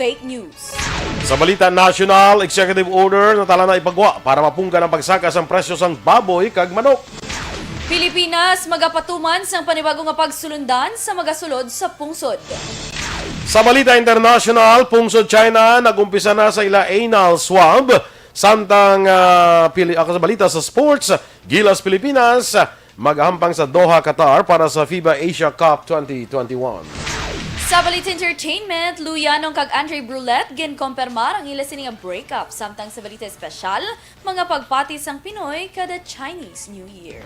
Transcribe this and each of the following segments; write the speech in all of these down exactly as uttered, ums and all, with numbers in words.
fake news. Sa balita nasyonal, executive order na tala na ipagwa para mapunggan ang pagsaka sang presyo sang baboy kag manok. Pilipinas magapatuman sang panibago nga pagsulundan sa magasulod sa pungsod. Sa balita internasyonal, pungsod China nag-umpisa na sa ila anal swab, samtang ah, pili, ako sa balita sa sports, Gilas Pilipinas magahampang sa Doha, Qatar para sa FIBA Asia Cup twenty twenty-one. Sa balita entertainment, Lou Yanong kag Andre Brulet ginkompermar ang ila sini nga breakup, samtang sa balita espesyal, mga pagpati sang Pinoy kada Chinese New Year.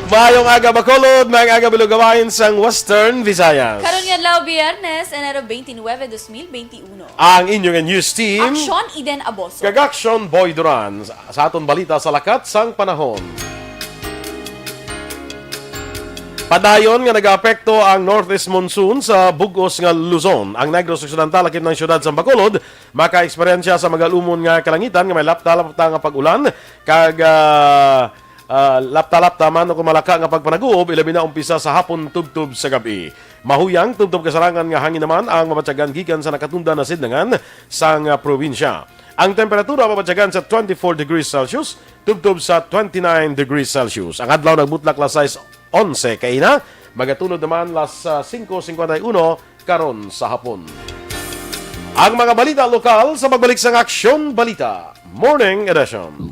Maayong aga, Bacolod, maayong aga, Bilog Gawain sang Western Visayas. Karon nga adlaw, Biyernes, Enero twenty-nine, twenty twenty-one. Ang inyong news team, Aksyon Eden Aboso kag Aksyon Boy Duran, sa aton balita sa lakat sang panahon. Padayon nga nagaapekto ang northeast monsoon sa bug-os nga Luzon. Ang Negros Occidental, lakip sang siyudad sang Bacolod, maka-eksperyensya sa magalumon nga kalangitan nga may lapta-lapta nga pag-ulan kag ah, ah, lapta-lapta man o kung malaka nga pagpanaguob, ilabi na umpisa sa hapon tubtob sa gab-i. Mahuyang tubtob kasarangan nga hangin naman ang mabatyagan gikan sa nakatundan na sidngangan sang, ah, probinsya. Ang temperatura mabatyagan sa twenty-four degrees Celsius tubtob sa twenty-nine degrees Celsius. Ang adlaw nagbutlak las sais onse kaina, magatulod naman las, ah, singko singkwenta y uno karon sa hapon. Ang mga balita lokal sa pagbalik sang Aksyon Balita Morning Edition.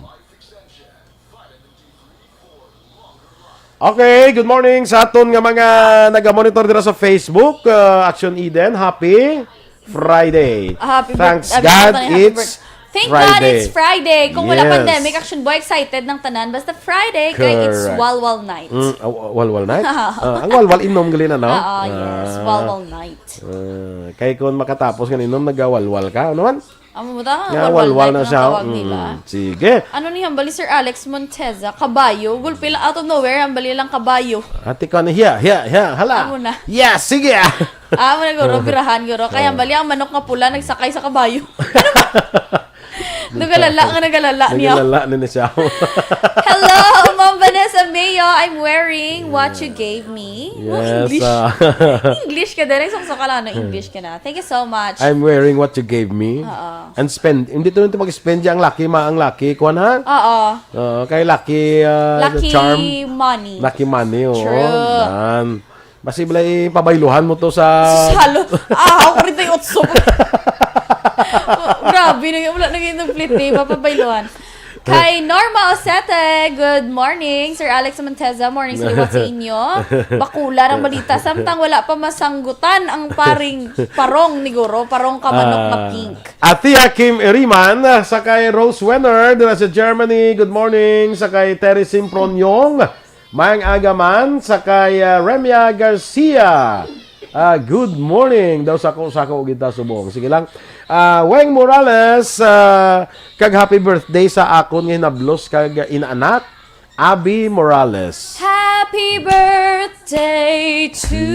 Okay, good morning sa aton nga mga naga-monitor dira sa Facebook. Uh, Action Eden, happy Friday. Happy bir-, Thanks happy God birthday, happy it's birth-, thank God Friday. It's Friday. Kung wala Yes. pandemic, Action Boy, excited ng tanan. Basta Friday, kay it's Correct. Walwal night. Mm, ah, wa-, walwal night? Ah, ang walwal, inom gali na, no? Oo, yes. Ah. Walwal night. Ah, kay kung makatapos nga inom, nagawalwal ka. Ano man? Amo ba ta? Nga, walwal walwal na na siya. Tawag nila. Mm, sige. Ano ni hambal ni Sir Alex Monteza? Kabayo. Gulpi lang out of nowhere, hambal lang kabayo. Ate ko, ano, hiya, hiya, hiya, hala. Amo na. Yeah, sige. Ah, amo na, guro, birahan, guro. Kaya Oh. hambal ang manok nga pula nagsakay sa kabayo. Nagalala nga nagalala niya. Nagalala na ni siya. Hello, Ma'am Vanessa Mayo. I'm wearing what you gave me. Mo Yes, English. ah. English ka din. Ay, sukso ka lang, no? English ka na. Thank you so much. I'm wearing what you gave me. Oo. And spend. Hindi to nito mag-spend ang laki, ma, ang laki. Kuwan, ha? Oo. Oo, kay lucky, ah, Lucky charm. money. Lucky money, oo. True. Yan. Basi, balay, pabayluhan mo to sa Salo. Ah, ako rin tayo utso. Grabe, nag-, wala nang inyong plite, papabayluhan. Kay Norma Osete, good morning. Sir Alex Monteza, morning sa liwat sa inyo. Bakula ang balita. Samtang wala pa masanggutan ang paring parong ni Guro, parong kamanok na Ah, pink. Ate Hakim Iriman, ah, sa kay Rose Wenner, dira sa Germany. Good morning. Sa kay Terry Simpronyong. Maayong aga man sa kay, ah, Remia Garcia. Ah, good morning daw, sako-sako kita subong. Sige lang. Ah, Weng Morales, ah, kag happy birthday sa akon nga hinablos kag inaanak, Abby Morales. Happy birthday to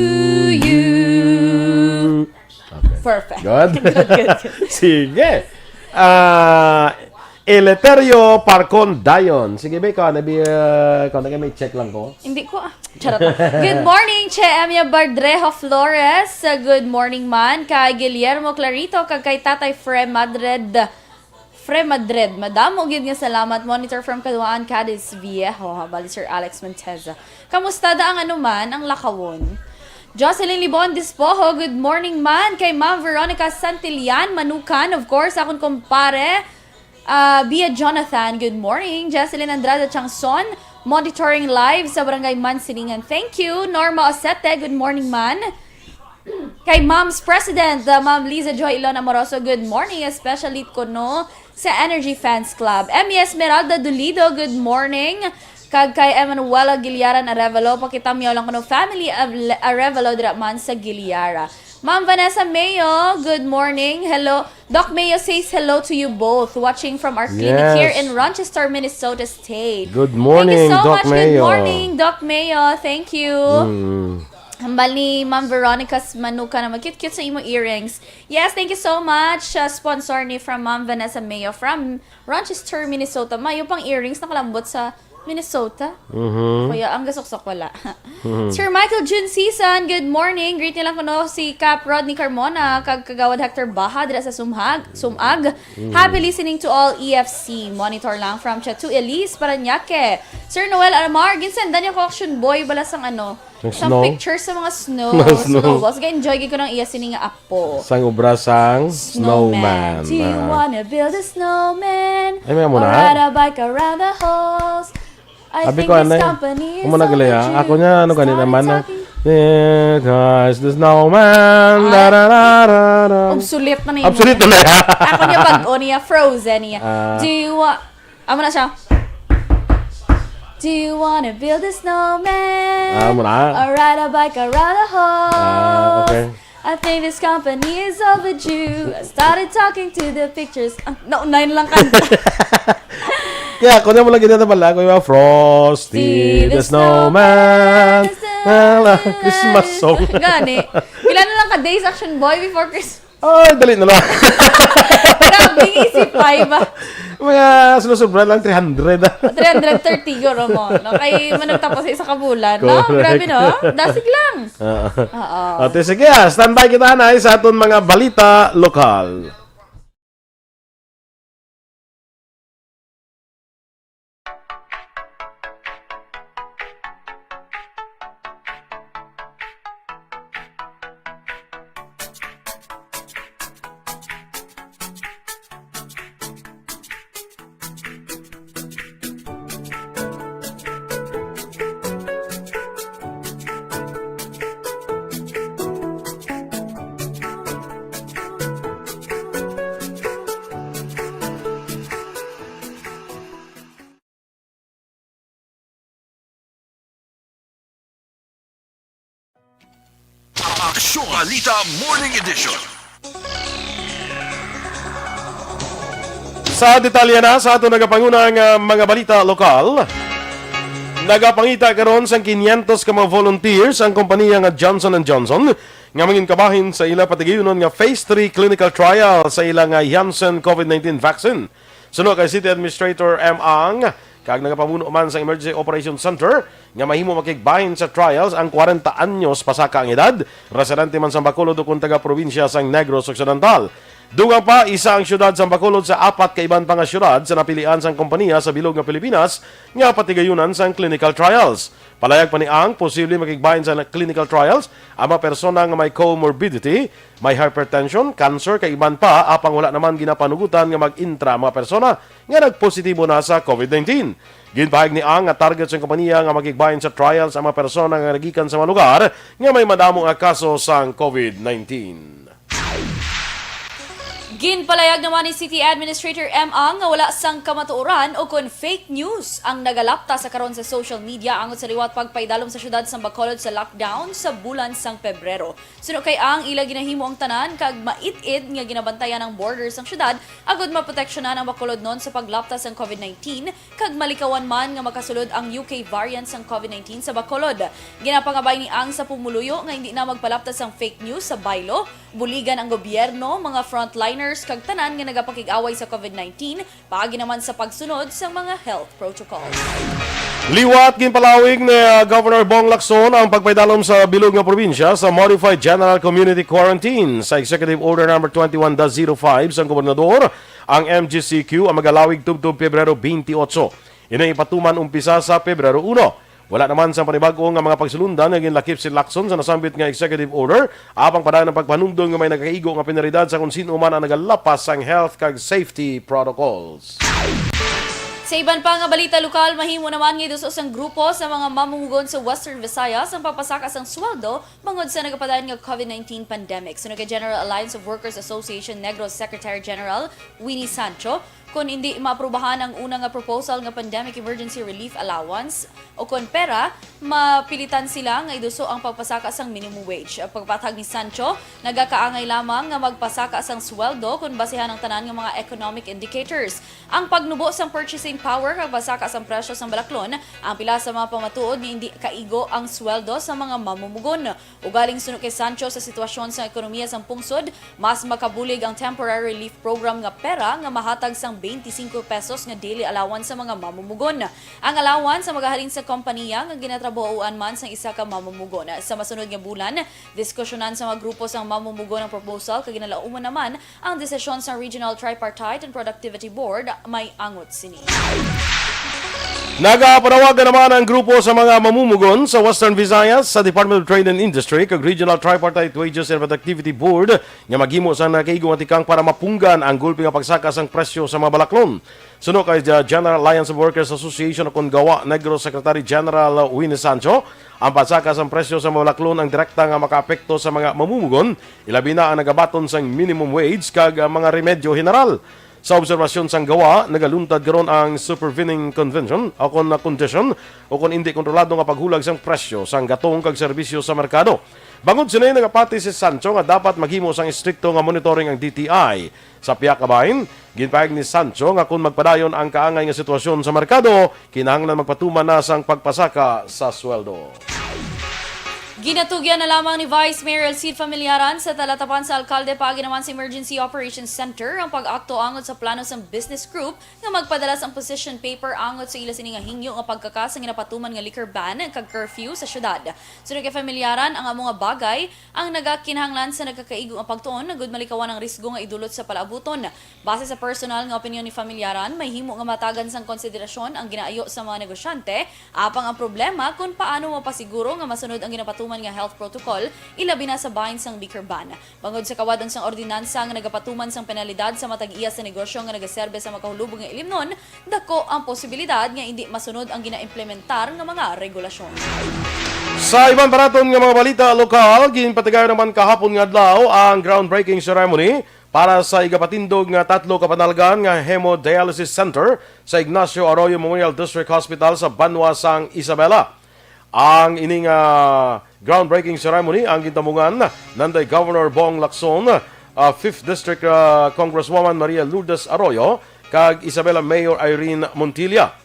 you. Okay. Perfect. Good. Good, good, good. Sige. Ah, Eleuterio Parcon Dayon. Sige, be, ikaw, nabi, ah, ikaw, naga may check lang ko. Hindi ko, ah, charot lang. Good morning, Che Emia Bardrejo Flores. Uh, good morning man kay Guillermo Clarito, kag kay Tatay Fre Madred. Fre Madred, madamo gyud nga salamat. Monitor from Caduaan, Cadiz Viejo, ha, bali Sir Alex Monteza. Kamusta da ang ano man, ang lakawon? Jocelyn Libon Dispojo, good morning man. Kay Ma'am Veronica Santillan Manukan, of course, akon kumpare, ah, Bia Jonathan, good morning. Jocelyn Andrade Changson, monitoring live sa Barangay Mansilingan. Thank you. Norma Osete, good morning man. Kay Mom's President, uh, Ma'am Liza Joy Ilon Amoroso, good morning, especially kuno sa Energy Fans Club. Emmy Esmeralda Dolido, good morning. Kag kay Emanuela Giliaran Arevalo, pakita miyaw lang kuno family of Le-, Arevalo dira man sa Giliara. Ma'am Vanessa Mayo, good morning. Hello. Doc Mayo says hello to you both. Watching from our clinic here Yes. in Rochester, Minnesota State. Good morning, Thank you so Doc much. Good Mayo. morning, Doc Mayo. Thank you. Mm. Hambal ni Ma'am Veronica Manuka na mag-cute-cute sa imo earrings. Yes, thank you so much. Uh, sponsor ni from Ma'am Vanessa Mayo from Rochester, Minnesota. Mayo pang earrings, nakalambot sa Minnesota? Mhm. Kuya, ang gasuksok wala. Mhm. Sir Michael June Season, good morning. Greet niya lang kuno si Cap Rodney Carmona, kag Kagawad Hector Baha, dira sa Sumhag, Sumag. Mhm. Happy listening to all E F C. Monitor lang from Chatou Elise, Parañaque. Sir Noel Alamar, ginsendan niya ko Action Boy, bala sang ano, Sang Some snow? pictures sa mga snow, Mga snow. snowballs. Ga-enjoy gid ko ng iya sini nga apo. Sang obra sang Snowman. Snowman. Do you Ah. wanna build a snowman? Ay, may amo Or na. ride a bike around the halls? I Abi think ko, this anay. company is Amo na gali, ah. overdue. Ako niya, ano gani Started naman, ah? talking There goes the snowman. Ay. Da, da, da, da, da. Obsolete na na yun. Obsolete na na. Ako niya, bag-o niya, frozen niya. Ah. Do you wa-, Amo na siya. Do you wanna build a snowman? Ah, amo na. Or ride a bike around the halls? Ah, okay. I think this company is overdue. I started talking to the pictures. Ah, naunay na lang kanta. Kaya ako na mo lagi na bala ko yung Frosty the Snowman. Ala, Christmas song. Gani. Pila na lang ka days, Action Boy, before Christmas? Ay, dali na lang. Grabe, isip ay ba? Mga sumusobra lang, three hundred, ah. Three hundred thirty euro mo, no? Kay managtapos sa isa ka bulan, no? Correct. Grabe, no? Dasig lang. Oo. Oo. Ate, sige, ah, standby kita na sa aton mga balita lokal. Aksyon Balita Morning Edition. Sa detalye na sa aton nagapangunang, ah, mga balita lokal, nagapangita karon sang quinientos ka mga volunteers ang kompanya nga Johnson and Johnson nga mangin kabahin sa ila patigayunon nga phase three clinical trial sa ila nga Janssen COVID nineteen vaccine. Suno kay City Administrator M. Ang, kag nagapamuno man sang Emergency Operations Center, nga mahimo makigbahin sa trials ang kwarenta anyos pasaka ang edad, residente man sang Bacolod ukon taga-probinsya sang Negros Occidental. Dugang pa, isa ang siyudad sang Bacolod sa apat ka iban pa nga siyudad sa napilian sang kompanya sa bilog nga Pilipinas nga patigayunan sang clinical trials. Palayag pa ni Ang, posible makigbahin sa clinical trials ang mga persona nga may comorbidity, may hypertension, cancer, kag iban pa, apang wala naman ginapanugutan nga mag-intra ang mga persona nga nagpositibo na sa COVID nineteen. Ginpahayag ni Ang nga target sang kompanya nga makigbahin sa trials ang mga persona nga nagikan sa mga lugar nga may madamo nga kaso sang COVID nineteen. Ginpalayag naman ni City Administrator M. Ang nga wala sang kamatuoran o kon fake news ang nagalapta sa karon sa social media angot sa liwat pagpaidalom sa siyudad sang Bacolod sa lockdown sa bulan sang Pebrero. Suno kay Ang, ila ginahimo ang tanan kag mait-id nga ginabantayan ang border sang siyudad agud maproteksyonan ang Bacolodnon sa paglapta sang COVID nineteen kag malikawan man nga makasulod ang U K variant sang COVID nineteen sa Bacolod. Ginapangabay ni Ang sa pumuluyo nga hindi na magpalapta sang fake news sa baylo, buligan ang gobyerno, mga frontliners kag tanan nga nagapakig-away sa COVID nineteen paagi naman sa pagsunod sang mga health protocols. Liwat ginpalawig ni, ah, Governor Bong Lacson ang pagpaidalom sa bilog nga probinsya sa Modified General Community Quarantine sa Executive Order Number twenty-one dash zero five sang gobernador. Ang M G C Q ang magalawig tubtob Pebrero twenty-eight. Ini ipatuman umpisa sa Pebrero uno. Wala naman sang panibag-o nga mga pagsulundan nga ginlakip si Lacson sa nasambit nga executive order, apang padayon ang pagpanumdom nga may nagakaigo nga penalidad sa kon sin-o man ang nagalapas sang health kag safety protocols. Sa iban pa nga balita lokal, mahimo naman nga iduso sang grupo sa mga mamumugon sa Western Visayas ang pagpasaka sang sweldo bangod sa nagapadayon nga COVID nineteen pandemic. Suno kay General Alliance of Workers Association Negros Secretary General Winnie Sancho, kon indi maaprubahan ang una nga proposal nga Pandemic Emergency Relief Allowance o kon pera, mapilitan sila nga iduso ang pagpasaka sang minimum wage. Pagpatag ni Sancho, nagakaangay lamang nga magpasaka sang sweldo kon basehan ang tanan nga mga economic indicators. Ang pagnubo sang purchasing power kag pasaka sang presyo sang balaklon ang pila sa mga pamatuod nga indi kaigo ang sweldo sa mga mamumugon. Ugaling suno kay Sancho, sa sitwasyon sang ekonomiya sang pungsod, mas makabulig ang temporary relief program nga pera nga mahatag sang twenty-five pesos nga daily allowance sa mga mamumugon. Ang allowance ang magahalin sa kompanya nga ginatrabahoan man sang isa ka mamumugon. Sa masunod nga bulan, diskusyonan sa mga grupo sang mamumugon ang proposal kag ginalauman naman ang desisyon sa Regional Tripartite and Productivity Board may angot sini. Nagapanawagan naman ang grupo sa mga mamumugon sa Western Visayas sa Department of Trade and Industry kag Regional Tripartite Wages and Productivity Board nga maghimo sang nakaigo nga tikang para mapunggan ang gulpi nga pagsaka sang presyo sa mga balaklon. Suno kay General Alliance of Workers Association o kon GAWA Negros Secretary General Winnie Sancho, ang pagsaka sang presyo sa mga balaklon ang direkta nga makaapekto sa mga mamumugon, ilabi na ang nagabaton sang minimum wage kag, ah, mga remedyo general. Sa obserbasyon sang GAWA, nagaluntad karon ang supervening convention o kon na condition o kon indi kontrolado nga paghulag sang presyo sang gatong kag serbisyo sa merkado. Bangod sini, nagapati si Sancho nga dapat maghimo sang estrikto nga monitoring ang D T I. Sa pihak ka bahin, ginpahayag ni Sancho nga kon magpadayon ang kaangay nga sitwasyon sa merkado, kinahanglan magpatuman na sang pagpasaka sa sweldo. Ginatugyan na lamang ni Vice Mayor Elcid Familiaran sa talatapan sa alkalde paagi naman sa Emergency Operations Center ang pag-akto angot sa plano sang business group nga magpadala sang position paper angot sa ila sini nga hingyo nga pagkaka sang ginapatuman nga liquor ban kag curfew sa syudad. Suno kay Familiaran, ang amo nga bagay ang nagakinahanglan sa nagakaigo nga pagtuon, agud malikawan ang risgo nga idulot sa palaabuton. Base sa personal nga opinyon ni Familiaran, may himo nga matagan sang konsiderasyon ang ginaayo sa mga negosyante, apang ang problema kon paano mapasiguro nga masunod ang ginapatuman nga health protocol, ilabi na sa bahin sang liquor ban. Bangod sa kawadon sang ordinansa nga nagapatuman sang penalidad sa matag-iya sa negosyo nga nagaserbe sa makahulubog nga ilimnon, dako ang posibilidad nga indi masunod ang ginaimplementar nga mga regulasyon. Sa iban pa naton nga mga balita lokal, ginpatigayon naman kahapon nga adlaw ang groundbreaking ceremony para sa igapatindog nga tatlo ka panalgan nga hemodialysis center sa Ignacio Arroyo Memorial District Hospital sa banwa sang Isabela. Ang ining, ah, groundbreaking ceremony ang gintambungan nanday Governor Bong Lacson, ah, Fifth District, ah, Congresswoman Maria Lourdes Arroyo, kag Isabela Mayor Irene Montilla.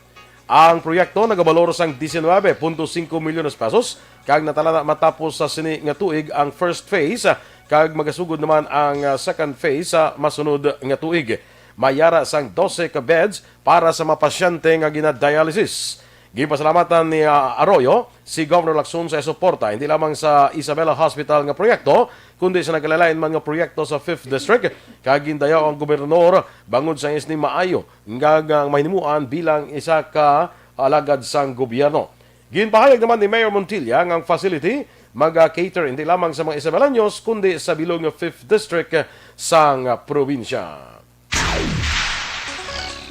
Ang proyekto nagabalor sang diecinuebe punto cinco milyones pesos kag natala na matapos sa sini nga tuig ang first phase, ah, kag magasugod naman ang, ah, second phase sa masunod nga tuig. May yara sang doce ka beds para sa mga pasyente nga ginadialysis. Ginpasalamatan ni, ah, Arroyo si Governor Lacson sa suporta hindi lamang sa Isabela Hospital nga proyekto, kundi sa nagkalain-lain man nga proyekto sa Fifth District, kag gindayaw ang gobernador bangod sa iyang maayo nga, nga mahimuan bilang isa ka alagad sang gobyerno. Ginpahayag naman ni Mayor Montilla nga ang facility mag-cater hindi lamang sa mga Isabelanos, kundi sa bilog nga Fifth District sang probinsya.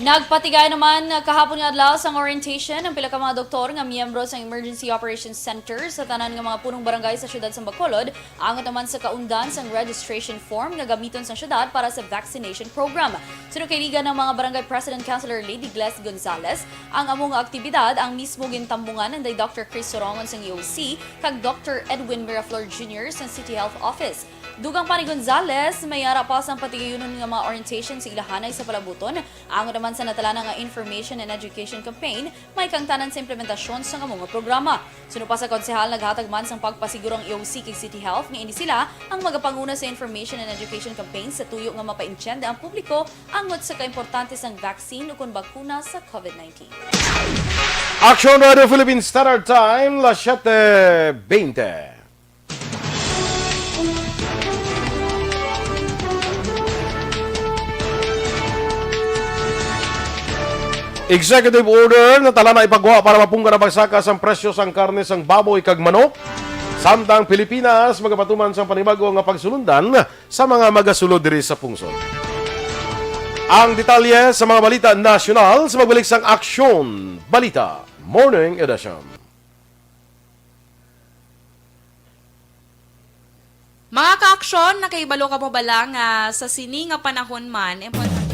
Nagpatigay naman kahapon nga adlaw sang orientation ang pila ka mga doktor nga miyembro sa Emergency Operations Center sa tanan nga mga punong barangay sa siyudad sa Bacolod, angot naman sa kaundan sang registration form nga gamiton sa siyudad para sa vaccination program. Suno kay Liga ng mga Barangay President Councilor Lady Gles Gonzales, ang amo nga aktibidad ang mismo gintambungan nanday Doctor Chris Sorongon sang E O C kag Doctor Edwin Miraflor Junior sang City Health Office. Dugang pa ni Gonzales, may ara pa sang patigayunon nga mga orientation sa ilahanay sa palabuton, angot naman sa natalana nga Information and Education Campaign, may kangtanan sa implementasyon sang amo nga programa. Suno pa sa konsehal, naghatag man sang pagpasiguro ang E O C kag City Health nga ini sila ang magapanguna sa Information and Education Campaign sa tuyo nga mapaintyende ang publiko angot sa kaimportante sang vaccine ukon bakuna sa COVID nineteen. Action Radio Philippines Standard Time, las siete veinte. Executive Order, natala na ipagwa para mapunggan ang pagsaka sang presyo sang karne sang baboy kag manok. Samtang Pilipinas magapatuman sang panibago nga pagsulundan sa mga magasulod diri sa pungsod. Ang detalye sa mga balita nasyonal sa pagbalik sang Aksyon Balita Morning Edition. Mga kaaksyon, nakahibalo kamo bala nga sa sini nga panahon man, importante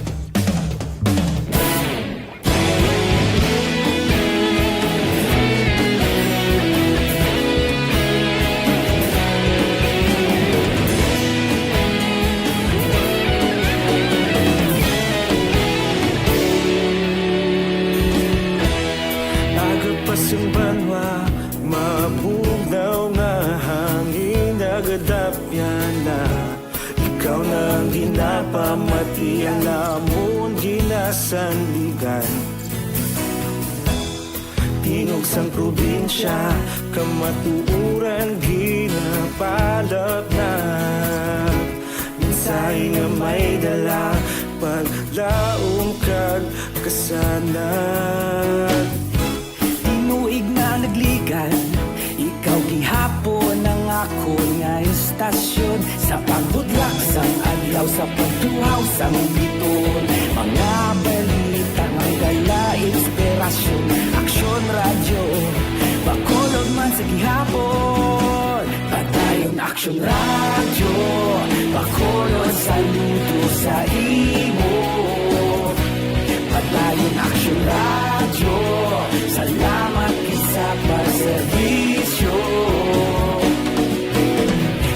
Agap pa sing banwa, mabugnaw nga hangin, nagadapyan na. Ikaw na ang ginapamati, ang amon gina Sandigan. Tingog sang probinsya, kamatuoran ginapalapnag. Mensahe nga may dala, paglaom kag kasanag. Tinuig nga nagligan, ikaw gihapon ang akon nga istasyon. Sa pagbudlak sang adlaw, sa pagtuhaw sang bituon, mga balita nga dala inspirasyon. Aksyon Radyo, Bacolod man sa gihapon. Padayon Aksyon Radyo, Bacolod saludo sa imo. Padayon Aksyon Radyo, salamat gid sa pagserbisyo.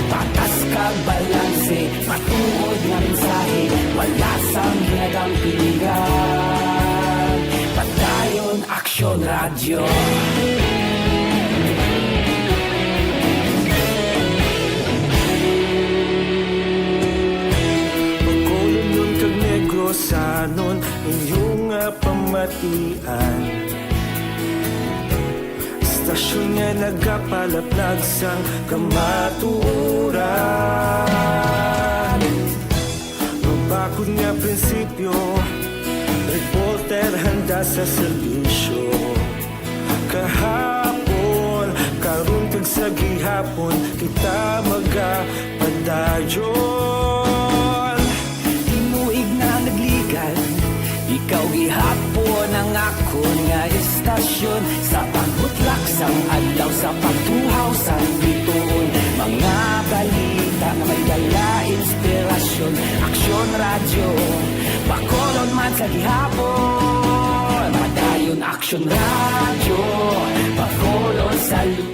Patas kag balanse, matuod nga mensahe, wala sang ginagampiligan. Padayon Aksyon Radyo. Bacolodnon kag Negrosanon, inyo nga pamatian. Istasyon nga nagapalapnag sang kamatuoran. Mabakod nga prinsipyo, reporter handa sa serbisyo. Kahapon, karon kag sa gihapon, kita magapadayon. Tinuig nga nagligan, ikaw gihapon ang akon nga istasyon. Sa pagbutlak sang adlaw, sa pagtuhaw sang bituon, mga balita nga may dala inspirasyon. Aksyon Radyo, Bacolod man sa gihapon. Padayon Aksyon Radyo, Bacolod sa lu-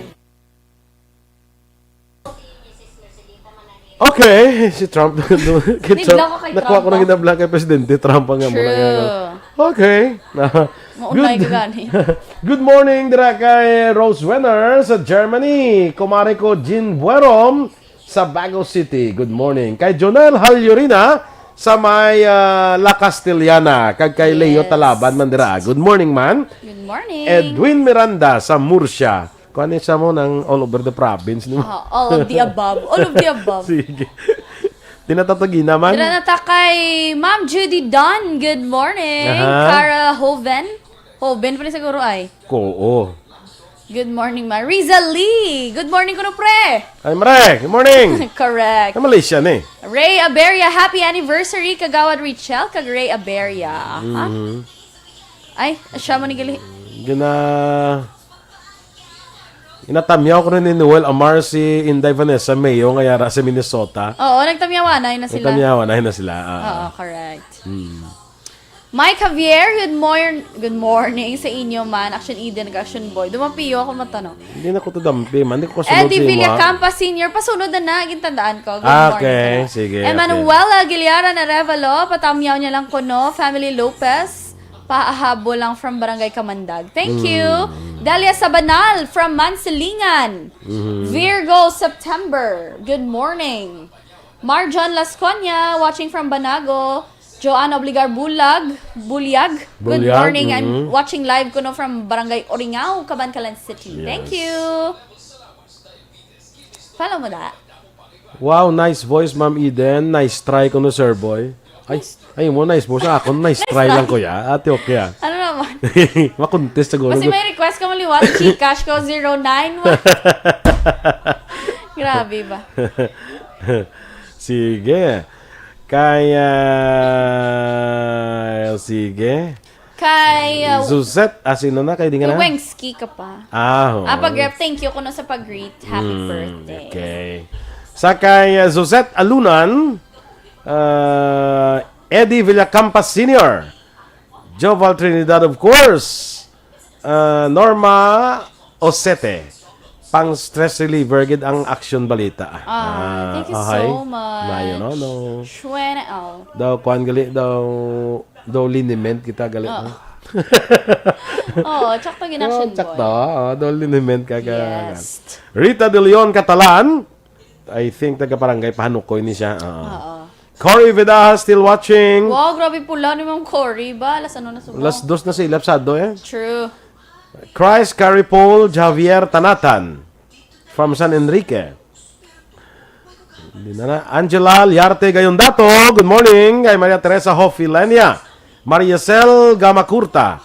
Okay, si Trump. Kay Trump, Nibla ko kay nakuha ko Trump, na ah. Ginabla kay Presidente Trump ang mga True. Okay. Na, Maunay good, ka gani. Good morning dira kay Rose Wenner sa Germany. Kumare ko Jean Buerom sa Bago City. Good morning. Kay Jonel Halyurina sa may ah, La Castellana. Kag kay Leo Yes. Talaban man dira. Good morning man. Good morning. Edwin Miranda sa Murcia. Kuan ni sa mo ng all over the province ni mo. Ah, all of the above. All of the above. Sige. Tinatatagi naman. Dira na ta kay Ma'am Judy Don. Good morning. Aha. Cara Hoven. Hoven pa rin siguro ay. Oo. Good morning, Mariza Lee. Good morning, kuno pre. Ay, Mare, good morning. Correct. Sa Malaysia ni. Ray Aberia, happy anniversary, Kagawad Richel, kag Ray Aberia. Aha. Mhm. Ay, siya mo ni gali. Gina... Ginatamyaw ko rin ni Noel Amar si Inday Vanessa Mayo nga yara sa Minnesota. Oo, nagtamyawan na yun na sila. Nagtamyawan na yun na sila. Ah. Oo, correct. Mike Javier, good morning. Good morning sa inyo man. Action Eden, Action Boy. Dumapiyo ako matanong. Hindi na ko to dampi man. Hindi ko kasunod Eddie sa imo, ah. Villacampa Senior, pasunod na na, gintandahan ko. Good Ah, morning okay. ka na. Sige, Emanuela okay. Giliaran Arevalo, patamyaw niya lang ko, no? Family Lopez, paahabo lang from Barangay Kamandag. Thank you. Mm. Dalia Sabanal from Mansilingan. Mhm. Virgo September, good morning. Marjon Lasconia, watching from Banago. Joanne Obligar Bulag, Bulyag, good Bulyag, morning. I'm mhm. Watching live kuno from Barangay Oringao, Kabankalan City. Thank Yes. you. Follow mo da. Wow, nice voice, Ma'am Eden. Nice try ko no, Sir Boy. Ay, ay mo, nice voice. Ako, nice try lang ko ya. Ate, okay ah. Ano naman? Makontest siguro. Kasi may request ka mo liwat, Gcash ko, zero nine. Grabe ba? Sige. Kaya, sige. Kay uh, Suzette, ah, sino na? Kay di nga na? Wengski ka pa. Ah, oo. Ah, pag-rep, thank you kuno sa pag-greet. Happy Mm, birthday. Okay. Sa kay uh, Suzette Alunan, uh, Eddie Villacampa Senior, Joval Trinidad, of course, uh, Norma Osete, pang stress reliever gid ang Action Balita. Ah, thank you Okay. So much. Mayo, no, no. Shwena, oh. Daw, kuan gali, daw, daw liniment kita gali. Oo. No? Oo, tsakto ginaction Oh, tsakto. boy. Oh, daw liniment ka, ka- Yes. Rita De Leon Catalan, I think taga Barangay Pahanukoy ni siya. Oo. Oo. Cory Vidaja still watching. Wow, grabe pula ni Ma'am Cory ba? Alas ano na subo? Alas dos na sa ilap sado eh. True. Christ Caripol Javier Tanatan from San Enrique. Hindi na na. Angela Liarte Gayondato, good morning. Kay Maria Teresa Hofilenia. Mariacel Gamacurta.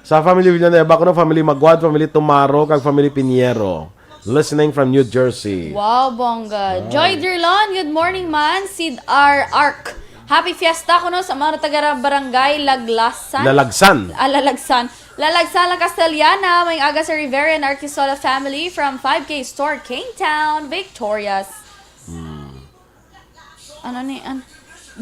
Sa family Villanueva, kuno family Maguad, family Tumaro, kag family Piniero. Listening from New Jersey. Wow, bongga. Joy Dirlon, good morning, man. Sid R Arc. Happy Fiesta kuno sa mga taga barangay Laglasan. Lalagsan. Ah, Lalagsan. Lalagsan, La Castellana. May aga sa Rivera and Arquisola family from five K Store, Kingtown, Victorious. Ano ni, an-,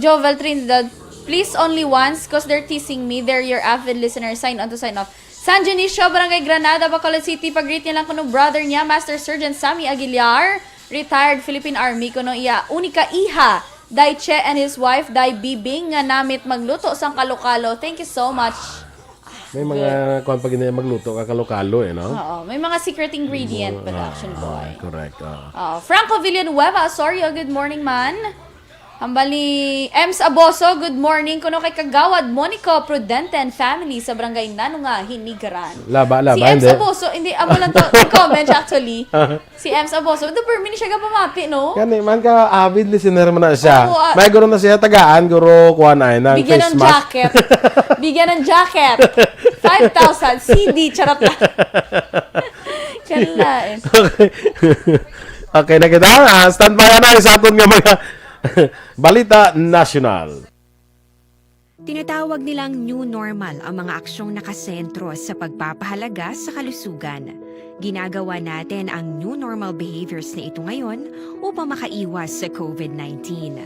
Jovel Trinidad, please only once, 'cause they're teasing me. They're your avid listeners. Sign on to sign off. San Dionisio, Barangay Granada, Bacolod City. Pag-greet niya lang kuno brother niya, Master Sergeant Sammy Aguilar, retired Philippine Army. Kuno iya unika iha, Dai Che and his wife, Dai Bibing, nga namit magluto sang kalo-kalo. Thank you so much. May mga kuwan pa gina magluto ka kalo-kalo eh, no? Oo, may mga secret ingredient, Mm, production ah, boy. Correct, ah. Oo. Franco Villanueva Osorio, good morning, man. Hambal ni Ems Aboso, good morning. Kuno kay Kagawad Monico Prudente and family sa Barangay Nanunga, Hinigaran. Laba, laba, Si Ems hindi. Aboso, hindi, amo lang to, comment actually. Si Ems Aboso, the per minute siya gapamati, no? Gani man ka, avid listener man na siya. Oo, ah. May guro na siya tagaan, guro, kuwan ay, ng Bigyan face ng mask. Jacket. Bigyan ng jacket. Five thousand, C D, charot lang. Yan lang eh. Okay. Okay na kita. Ah, stand by na sa aton nga mga balita nasyonal. Tinatawag nilang new normal ang mga aksyong nakasentro sa pagpapahalaga sa kalusugan. Ginagawa natin ang new normal behaviors na ito ngayon upang makaiwas sa COVID nineteen.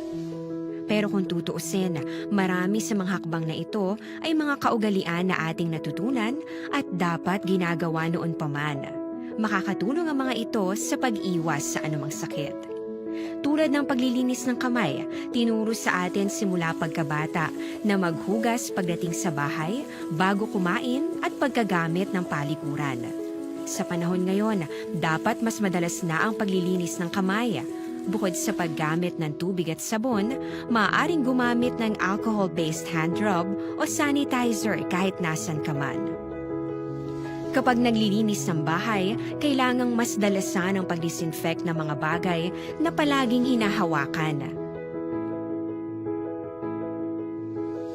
Pero kung tutuusin, marami sa mga hakbang na ito ay mga kaugalian na ating natutunan at dapat ginagawa noon pa man. Makakatulong ang mga ito sa pag-iwas sa anumang sakit. Tulad ng paglilinis ng kamay, tinuro sa atin simula pagkabata na maghugas pagdating sa bahay, bago kumain, at pagkagamit ng palikuran. Sa panahon ngayon, dapat mas madalas na ang paglilinis ng kamay. Bukod sa paggamit ng tubig at sabon, maaaring gumamit ng alcohol-based hand rub o sanitizer kahit nasan ka man. Kapag naglilinis ng bahay, kailangang mas dalasan ang pag-disinfect ng mga bagay na palaging hinahawakan.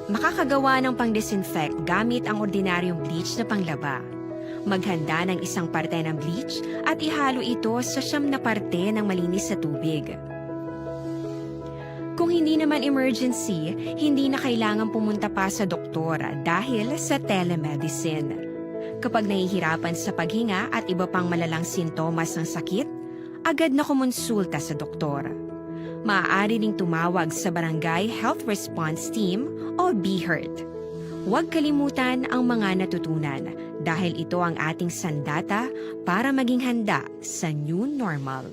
Makakagawa ng pang-disinfect gamit ang ordinaryong bleach na panglaba. Maghanda ng isang parte ng bleach at ihalo ito sa siyam na parte ng malinis na tubig. Kung hindi naman emergency, hindi na kailangan pumunta pa sa doktor dahil sa telemedicine. Kapag nahihirapan sa paghinga at iba pang malalang sintomas ng sakit, agad na kumonsulta sa doktor. Maaari ring tumawag sa Barangay Health Response Team o BHERT. Huwag kalimutan ang mga natutunan dahil ito ang ating sandata para maging handa sa new normal.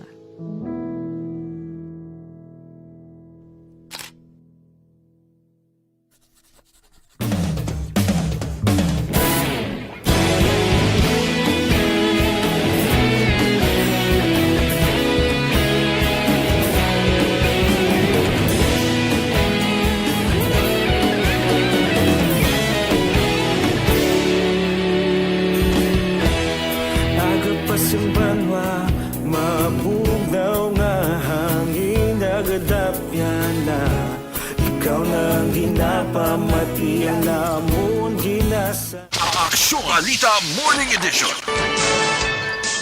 Agapasimbanwa, mabugnaw nga hangin, nagadapyan na. Ikaw na ang ginapamati, ang amon ginasa. Aksyon Balita Morning Edition.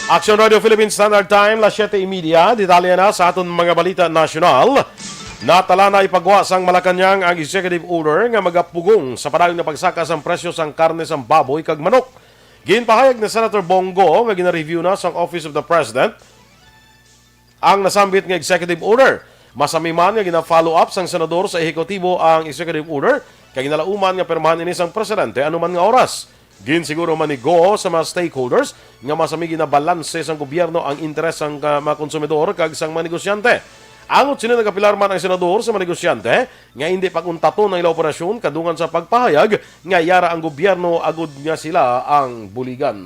Aksyon Radio Philippine Standard Time, las siyete y media. Detalye na sa aton mga balita nasyonal. Natala na ipagwa sang Malacañang ang executive order nga magapugong sa padayon nga pagsaka sang presyo sang karne sang baboy kag manok. Ginpahayag ni Senator Bong Go nga gina-review na sang Office of the President ang nasambit nga executive order. Masami man nga gina-follow up sang senador sa ehekutibo ang executive order, kay ginalauman nga pirmahan ini sang presidente anuman nga oras. Ginsiguro man ni Go sa mga stakeholders nga masami ginabalanse sang gobyerno ang interes sang ka-, mga konsumidor kag sang mga negosyante. Angot sini, nagapilar man ang senador sa mga negosyante nga hindi pag-untaton ang ila operasyon kadungan sa pagpahayag nga yara ang gobyerno agud nga sila ang buligan.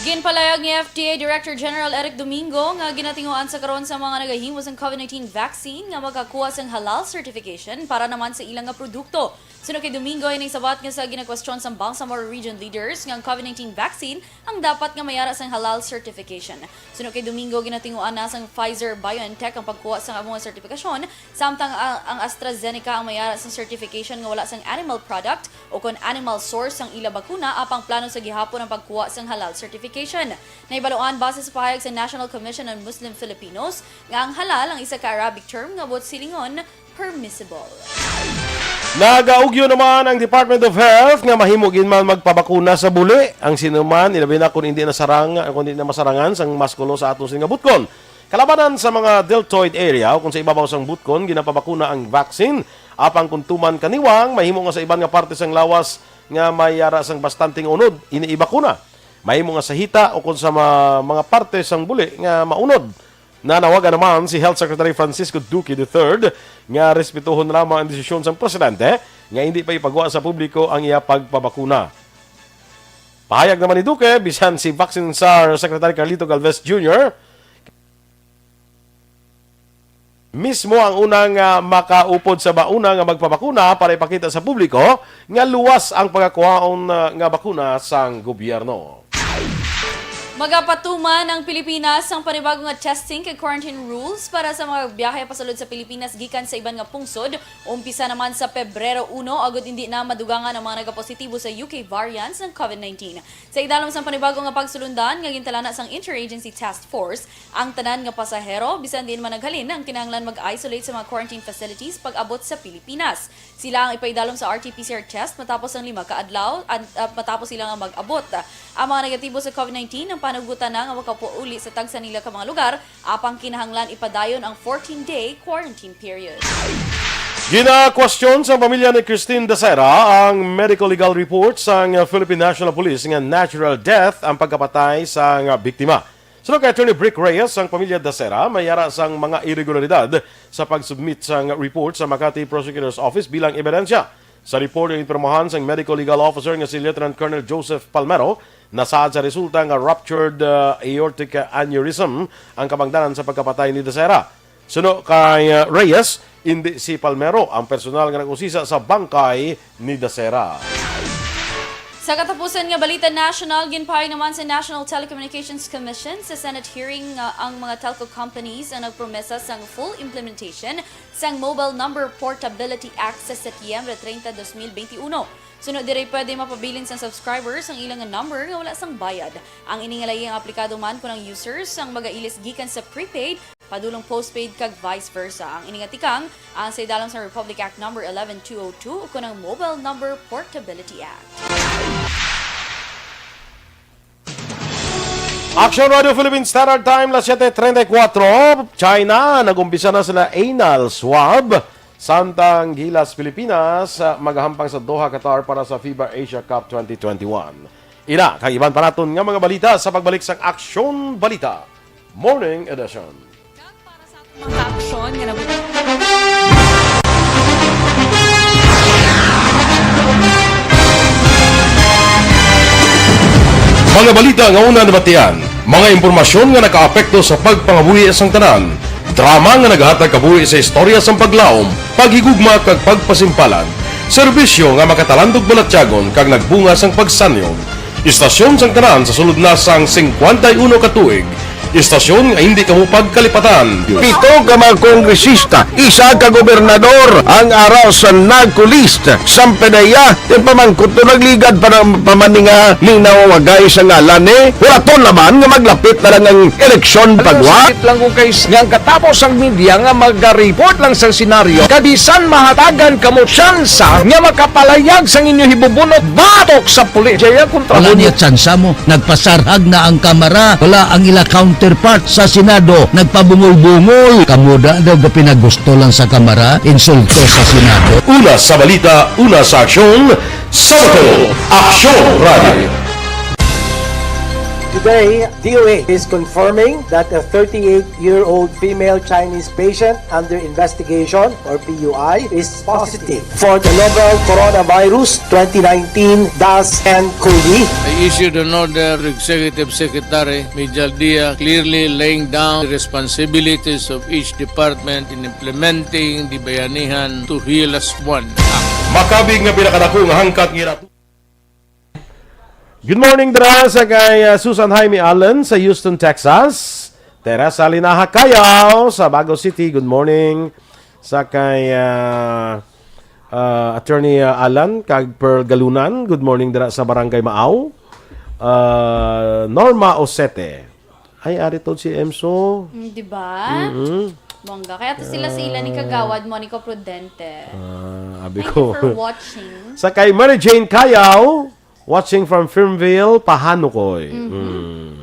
Ginpalayag ni F D A Director General Eric Domingo nga ginatinguan sa karon sa mga nagahimo sang COVID nineteen vaccine nga makakuha sang halal certification para naman sa ilang nga produkto. Suno kay Domingo, ini sabat nga sa ginakwestiyon sang Bangsamoro Region leaders nga ang COVID nineteen vaccine ang dapat nga mayara sang halal certification. Suno kay Domingo, ginatinguan na sang Pfizer BioNTech ang pagkuha sang amo nga sertifikasyon, samtang ang, ang AstraZeneca ang mayara sang certification nga wala sang animal product o kon animal source sang ila bakuna, apang plano sa gihapon ang pagkuha sang halal certification. Nahibaluan base sa pahayag sa National Commission on Muslim Filipinos nga ang halal ang isa ka Arabic term nga buot silingon permissible. Nagaugyo naman ang Department of Health nga mahimo gid man magpabakuna sa buli ang sinuman, ilabi na kung hindi nasarang, kung hindi na masarangan sang maskulo sa aton sini nga butkon. Kalabanan sa mga deltoid area o kung sa ibabaw sang butkon, ginapabakuna ang vaccine. Apang kung tuman kaniwang, mahimo nga sa iban nga parte sang lawas nga may ara sang bastante nga unod, ini ibakuna. Mahimo nga sa hita o kung sa ma-, mga parte sang buli nga maunod. Nanawagan naman si Health Secretary Francisco Duque the third nga respetuhon lamang ang desisyon sang presidente nga hindi pa ipagwa sa publiko ang iya pagpabakuna. Pahayag naman ni Duque, bisan si Vaccine Czar Secretary Carlito Galvez Junior mismo ang unang, ah, makaupod sa mauna nga magpabakuna para ipakita sa publiko nga luwas ang pagkakuhaon, ah, nga bakuna sang gobyerno. Magapatuman ang Pilipinas sang panibago nga testing kag quarantine rules para sa mga biyahe pasulod sa Pilipinas gikan sa iban nga pungsod. Umpisa naman sa Pebrero uno, agud indi na madugangan ang mga nagapositibo sa U K variants ng COVID nineteen. Sa idalom sang panibago nga pagsulundan nga gintalana sang Interagency Task Force, ang tanan nga pasahero, bisan diin man naghalin, ang kinahanglan mag-isolate sa mga quarantine facilities pag-abot sa Pilipinas. Sila ang ipaidalom sa R T P C R test matapos ang lima ka adlaw, an-, ah, matapos sila nga mag-abot. Ang mga negatibo sa COVID nineteen ang panugutan na nga makapauli sa tagsa nila ka mga lugar, apang kinahanglan ipadayon ang fourteen-day quarantine period. Ginakwestiyon sa pamilya ni Christine Dacera ang medical legal report sang Philippine National Police nga natural death ang pagkapatay sang biktima. Suno kay Attorney Brick Reyes, ang pamilya Dacera may ara sang mga irregularidad sa pag-submit sang report sa Makati Prosecutor's Office bilang ebidensya. Sa report nga ginpirmahan sang Medical Legal Officer nga si Lieutenant Colonel Joseph Palmero, nasaad sa resulta nga ruptured, uh, aortic aneurysm ang kabangdanan sa pagkapatay ni Dacera. Suno kay, uh, Reyes, indi si Palmero ang personal nga nag-usisa sa bangkay ni Dacera. Sa katapusan nga balita national, ginpahayag naman sa National Telecommunications Commission sa Senate hearing nga ang mga telco companies ang nagpromesa sang full implementation sang Mobile Number Portability Act sa Setyembre treinta, dos mil beintiuno. Suno diri, pwede mapabilin sang subscribers ang ilang number nga wala sang bayad. Ang ini nga layi ang aplikado man kon ang users ang magailis gikan sa prepaid padulong postpaid kag vice versa. Ang ini nga tikang ang sa idalom sa Republic Act Number eleven two oh two ukon ang Mobile Number Portability Act. Action Radio Philippine Standard Time, las siete treinta y cuatro. China, nag-umpisa na sila anal swab. Samtang gilas Pilipinas, ah, magahampang sa Doha, Qatar para sa FIBA Asia Cup twenty twenty-one. Ina, kag iban pa naton nga mga balita sa pagbalik sang Aksyon Balita Morning Edition. Kag para sa atong mga aksyon nga nabut- Mga balita nga una nabatian, mga impormasyon nga nakaapekto sa pagpangabuhi sang tanan, drama nga naghatag kabuhi sa istorya sang paglaom, paghigugma kag pagpasimpalan, serbisyo nga makatalandog balatyagon kag nagbunga sang pagsanyon. Istasyon sang tanan sa sulod na sang singkwenta y uno ka tuig. Istasyon nga hindi kamo pagkalipatan. Pito ka mga kongresista, isa ka gobernador ang ara sa NAGCO list. Sang pinaya, yung pamangkot to nagligad pa ng pamaninga ning nawawagay sa ngalan ni. Hulaton naman nga maglapit na lang ang eleksyon. Alam mo, pagwa. Sakit lang kung kay s-, nga ang katapos ang media nga magariport lang sa senaryo. Kabisan mahatagan kamo tsansa nga makapalayag sang inyo hibubunot batok sa pulis. Jaya kontra. Wala mo niya tsansa mo. Nagpasarhag na ang Kamara. Wala ang ila counterpart sa Senado. Nagpabungol-bungol. Kamo da daw ga pinagusto lang sa Kamara. Insulto sa Senado. Una sa balita, una sa aksyon, sa bato, Aksyon Radio. Today, D O H is confirming that a thirty-eight-year-old female Chinese patient under investigation, or P U I, is positive for the novel coronavirus twenty nineteen dash N cov. I issued an order to Executive Secretary Mijal Dia, clearly laying down the responsibilities of each department in implementing the Bayanihan to Heal Us One Act. Makabig nga pinakadako nga hangkat nga ira- Good morning dira sa kay, ah, Susan Jaime Allen sa Houston, Texas. Teresa Linaha Kayaw sa Bago City. Good morning sa kay, ah, ah, Attorney, ah, Alan kag Pearl Galunan. Good morning dira sa Barangay Maaw. Ah, Norma Osete. Ay, ari to si Emso. Mm, di ba? Mm-mm. Bongga. Kaya to sila sa ila ni Kagawad Monico Prudente. Ah, abi Thank ko. you for watching. Sa kay Mary Jane Kayaw, watching from Fernville, Pahanukoy. Mhm. Mm.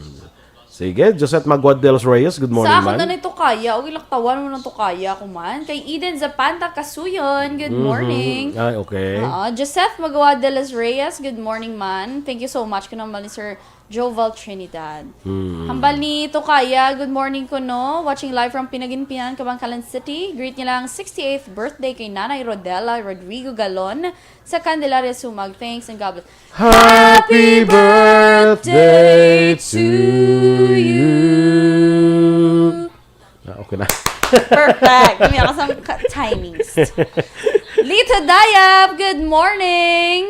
Sige, Josette Magua de los Reyes, good morning, Sa ako man. na nito kaya, o ilaktawan mo nang to kaya ko man. Kay Eden Zapanta Kasuyon, good Mhm. morning. Ay, okay. Oo, Joseph Magua de los Reyes, good morning, man. Thank you so much. Kuno man ni Sir Joval Trinidad. Hmm. Hambal ni Tokaya, good morning kuno. Watching live from Pinaginpian, Kabankalan City. Greet niya lang sixty-eighth birthday kay Nanay Rodela Rodrigo Galon sa Candelaria Sumag. Thanks and God bless. Happy birthday to you. Ah, okay na. Perfect. May ako sa ka- timings. Lito Dayab, good morning.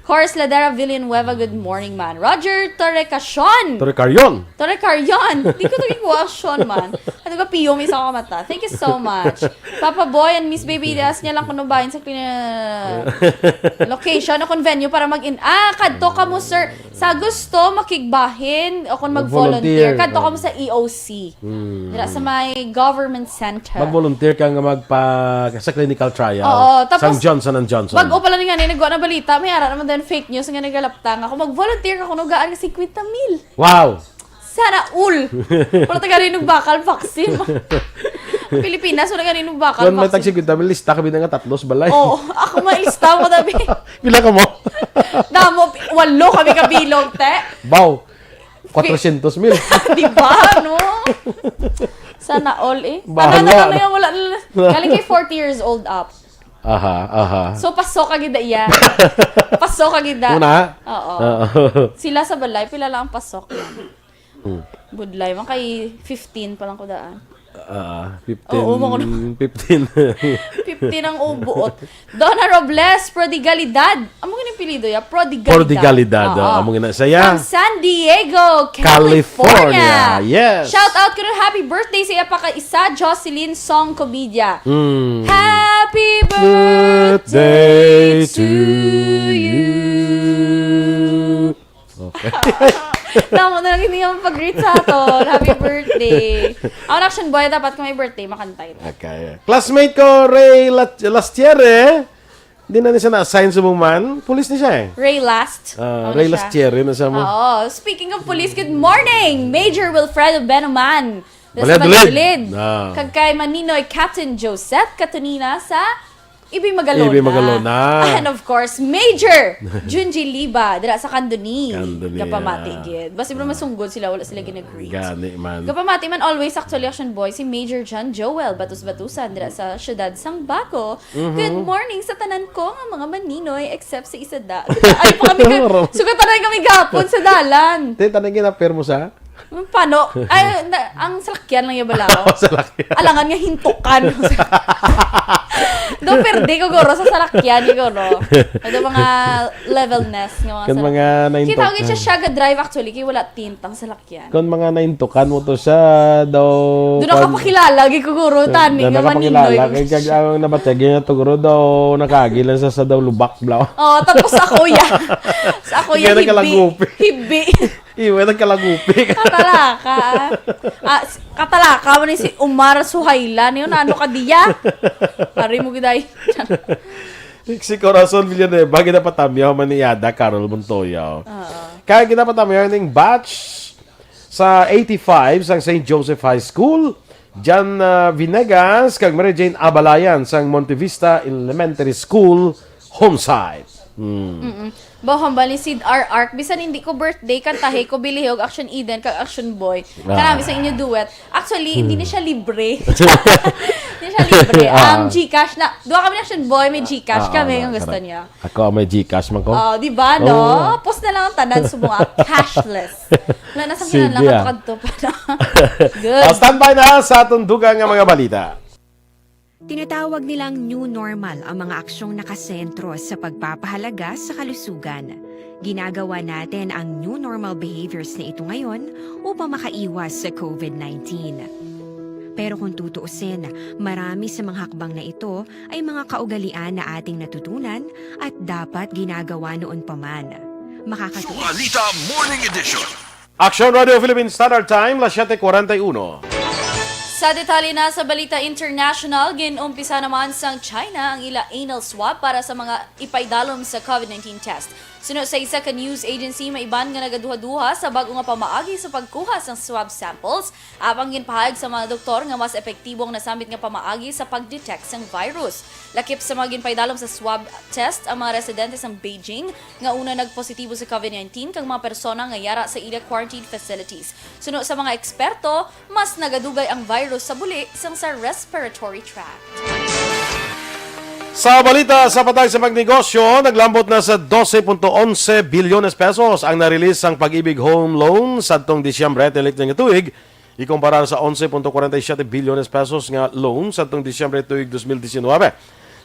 Horace Ladera Villanueva, good morning, man. Roger Torrecacion. Torrecarrion. Torrecarrion. Di ko to gikuha, Sean, man. Ano ka, piyo, may isa ka mata. Thank you so much. Papa Boy and Miss Baby, das niya lang kuno bahin sa klin- location o kon venue para mag-in. Ah, kadto ka mo, sir. Sa gusto, makigbahin o kon mag-volunteer. Mag-volunteer, Kadto ka oh. mo sa E O C. Hmm. Dira sa may government center. Mag-volunteer ka nga magpa sa clinical trial Oo, tapos sang Johnson and Johnson. Bago pa lang nga ni nagwa na balita, may ara naman din fake news nga nagalapta nga kung mag-volunteer ka kuno gaan nga fifty mil. Wow. Sana all. Wala taga rin bakal vaccine. Pilipinas, wala taga rin bakal Kung may vaccine. tag fifty mil, lista kami na nga tatlo sa balay. Oo, ako may lista mo, tabi. Pila ka mo? Damo, pi- walo kami kabilog, te. Baw. Quatrocientos mil. Di ba, no? Sana all, eh. Bahala Ano na na. Kaya wala na. Galing kay forty years old up. Aha, aha. So, pasok ka gida iya. Pasok ka gida. Una? Oo. Oo. Sila sa balay, pila lang ang pasok. Hmm. Budlay, man kay fifteen pa lang ko daan. Ah, fifteen, Oo, mga ano. fifteen. Fifteen ang ubuot. Donna Robles, Prodigalidad. Amo gani ang apelyido ya? Prodigalidad. Prodigalidad, Oo. ah, amo gani siya. From San Diego, California. California. Yes. Shout out ko nun, happy birthday sa iya pa ka isa, Jocelyn Song Comedia. Mm. Happy birthday Birthday to to you. you. Okay. Tama na lang, hindi naman pag-greet sa aton. Happy birthday. Ang action boy, dapat kung may birthday, makantay. Okay. Classmate ko, Ray La- Lastiere. Di na ni siya na-assign sa man. Pulis ni siya eh. Ray Last. Ah, Ano Ray siya? Lastiere na siya mo. Oo. Speaking of police, good morning, Major Wilfredo Benuman. Dira sa Valladolid. Valladolid. Ah. Kag kay Maninoy Captain Joseph Katunina sa Ibay Magalona. Ibay Magalona. And of course, Major Junji Liba, dira sa Candoni. Candoni, Gapamati ah. gid. Basta ibang masunggod sila, wala sila ginag-greet. Gani man. Gapamati man always, actually, action boy, si Major John Joel Batus-Batusan, dira sa siyudad sang Baco. Mhm. Good morning sa tanan ko nga mga Maninoy, except sa isa da. Ay, pa kami ka, Marami. sugatan na kami gapon sa dalan. Te, tanay gina-pair mo sa? Paano? Ay, na, ang salakyan lang yung balaw. Salakyan. Alangan nga hintukan. Do, perde ko, guro, sa salakyan, guro. Ito mga levelness nga mga Kan salakyan. mga nahintukan. Kita ko siya, siya ga-drive actually, kaya wala tint ang salakyan. Kan mga nahintukan mo to siya, daw, Doon kan- nakapakilala, gi ko, guro, tani, Doon nga nakapakilala, maninoy. kay kag ang nabatya, ganyan to, guro, daw, nakagi lang sa, sa daw lubak, bla. Oh, tapos ako, ya. Sa ako, ya, Kaya hibi. nagkalagupi. Hibi. Iwe, nagkalagupi ka. Katalaka. Ah, s- katalaka man ni si Omar Suhaylan. Yun, ano ka diya? Pari mo giday. Si Corazon Villanueva, ginapatamyaw man ni Yada Carol Montoya. Oo. Kaya ginapatamyaw ning batch sa eighty-five sa Saint Joseph High School. Jan, ah, Vinegas, kag Mary Jane Abalayan sa Monte Vista Elementary School, home site. Mm. Mm-mm. Ba, hambal ni Sid R Arc, bisan hindi ko birthday, kantahi ko, bilihog, Action Eden, kag Action Boy. Kanami sa inyo duet. Actually, hindi ni siya libre. Hindi siya libre. Ah. Ang Gcash na, duha kami ni Action Boy, may Gcash Ah, kami, ah, ang gusto correct. niya. Ako ang may Gcash man ko. Oh, di ba, no? Oo. Post na lang ang tanan sa mga cashless. Wala na sa Sige, kinahanglan ah. kadto pa na. Good. Ah, standby na sa tundugan nga mga balita. Tinatawag nilang new normal ang mga aksyong nakasentro sa pagpapahalaga sa kalusugan. Ginagawa natin ang new normal behaviors na ito ngayon upang makaiwas sa COVID nineteen. Pero kung tutuusin, marami sa mga hakbang na ito ay mga kaugalian na ating natutunan at dapat ginagawa noon pa man. Makakatuwa. Balita Morning Edition. Action Radio Philippine Standard Time, las siete cuarenta y uno. Sa detalye na sa balita international, gin-umpisa naman sang China ang ila anal swab para sa mga ipaidalom sa COVID nineteen test. Suno sa isa ka news agency, may iban nga nagaduha-duha sa bag-o nga pamaagi sa pagkuha sang swab samples, apang ginpahayag sa mga doktor nga mas epektibo ang nasambit nga pamaagi sa pag-detect sang virus. Lakip sa mga ginpaidalom sa swab test ang mga residente sa Beijing nga una nagpositibo sa COVID nineteen kag mga persona nga yara sa ila quarantine facilities. Suno sa mga eksperto, mas nagadugay ang virus sa buli sang sa respiratory tract. Sa balita sa patag sa pagnegosyo, naglambot na sa doce punto onse bilyones pesos ang na-release sang Pag-ibig Home Loan sadtong Disyembre tinik nga tuig, ikumparar sa onse punto kwarenta y siyete bilyones pesos nga loan sadtong Disyembre tuig dos mil diecinuebe.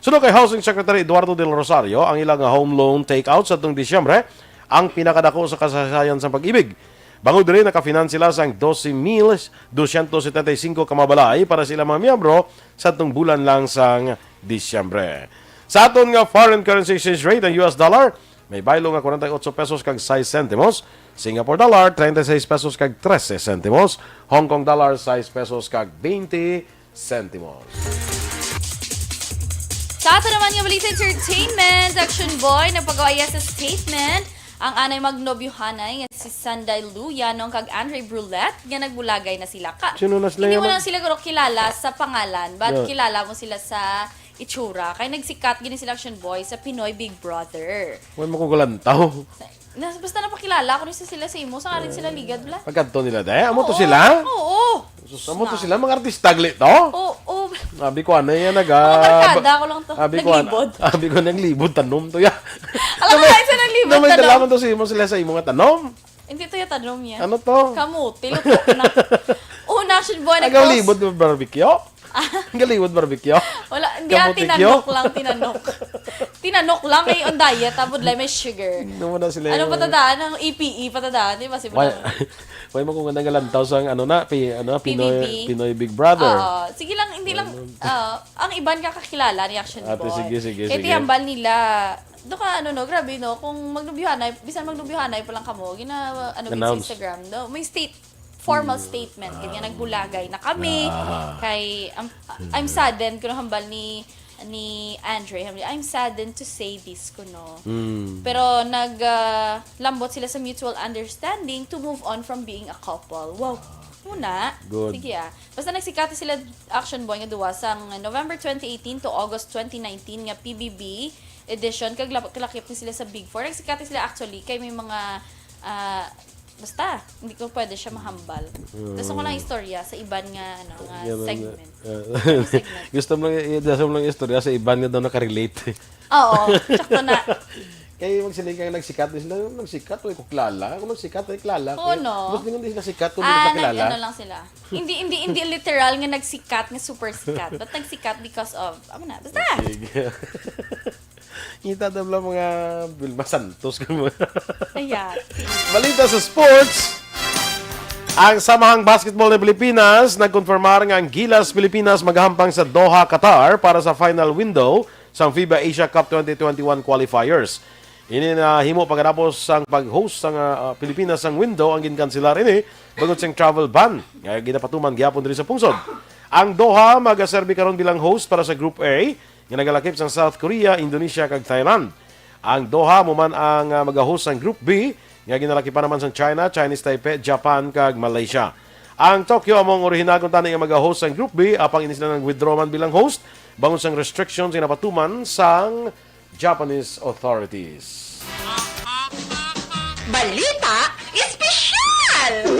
Suno kay Housing Secretary Eduardo Del Rosario, ang ila nga home loan takeout sadtong Disyembre ang pinakadako sa kasaysayan sang Pag-ibig. Bangod diri, nakafinance sila sang doce mil doscientos setenta y cinco ka mga balay para sa ilang mga miyembro sadtong bulan lang sang Disyembre. Sa aton nga foreign currency exchange rate, ang U S dollar may baylo nga kwarenta y ocho pesos kag sais sentimos, Singapore dollar treinta y seis pesos kag trese sentimos, Hong Kong dollar sais pesos kag twenty sentimos. Sa ato naman nga balita entertainment, Action Boy nagpagawa sa statement ang anay magnobyuhanay nga si Sanday Lu Yanong kag Andre Brulette nga nagbulagay na sila ka. Sino na sila Hindi mo Yanong? lang sila guro kilala sa pangalan, but Yeah. kilala mo sila sa itsura. Kay nagsikat gini sila, Action Boy, sa Pinoy Big Brother. Wala mo kong galantaw. Na, basta napakilala ko ni sila sa imo, sa ngalan sila ligad bla. Pagkadto nila, day? Amo to Oo, sila? Oo. Sus, amo to sila? Mga artista gali to? Oo. Abi ko, ano yan, naga... Mga barkada ko lang to. Abi ko, Naglibod. Abi ko, naglibod, tanom to, ya. Alam mo, isa naglibod, May tanom. dalaman to sa imo sila sa imo nga tanom. Hindi to yung tanom niya. Ano to? Kamuti, luto na. Una, Action Boy, Agaw libod mo barbecue? Ang galibod barbecue? Wala, hindi, Kamuti, tinanok kyo? lang, tinanok. Tinanok lang, kay on diet, abot lang may sugar. Ano mo na sila Ano yung- patadaan? Ang E P E patadaan, di ba? Si Why, why mo kung nagalantaw sa ano na, pi, ano, Pinoy, P B B. Pinoy Big Brother? Oo. Sige lang, hindi lang, ah, ang iban ka kakilala ni Action Ate, Boy. sige, sige, Kaya sige. tihambal nila, do ka, ano, no, grabe, no, kung magnubyuhanay, bisan magnubyuhanay pa lang kamo, gina, ano, gid sa Announce. Instagram, no? May state, formal statement, kanya nagbulagay na kami, Ah. kay, I'm, I'm saddened, kung hambal ni, ni Andre, hambal, "I'm saddened to say this," kuno. Hmm. Pero nag, ah, lambot sila sa mutual understanding to move on from being a couple. Wow. Muna. Good. Sige, ah. Basta nagsikat sila, Action Boy, nga duwa sang November twenty eighteen to August twenty nineteen nga P B B edition, kag lap-, kalakip ni sila sa Big Four. Nagsikat sila actually kay may mga, ah, basta, hindi ko pwede siya mahambal. Gusto ko lang istorya sa iban nga, ano, nga Yan ang- segment. Ah. Segment. Gusto mo lang, i- gusto mo lang istorya sa iban nga daw nakarelate. Oo, sakto na. Kaya magsiling ka nagsikat, di sila, "Nagsikat, wala ko kilala. Kung nagsikat, wala kilala ko." Oo, no? Mas di nga di sila sikat, kung Ah, di nag, kilala. Ano lang sila. Hindi, hindi, hindi literal nga nagsikat, nga super sikat. But nagsikat because of, ano na, basta. Sige. Kita daw lang mga Vilma Santos. Ayan. Balita sa sports. Ang Samahang Basketball ng Pilipinas nagkonfirmar nga ang Gilas Pilipinas magahampang sa Doha, Qatar para sa final window sa FIBA Asia Cup twenty twenty-one qualifiers. Ini nahimo pagkatapos sang pag-host sang, ah, Pilipinas sang window ang ginkanselar ini bangod sang travel ban nga ginapatuman gihapon diri sa pungsod. Ang Doha magaserbi karon bilang host para sa Group A nga nagalakip sang South Korea, Indonesia, kag Thailand. Ang Doha mo man ang, ah, magahost sang Group B nga ginalakipan naman sang China, Chinese Taipei, Japan, kag Malaysia. Ang Tokyo amo ang orihinagon tani nga magahost sang Group B, apang ini sila nag-withdraw man bilang host bangod sang restrictions nga napatuman sang Japanese authorities. Balita Espesyal!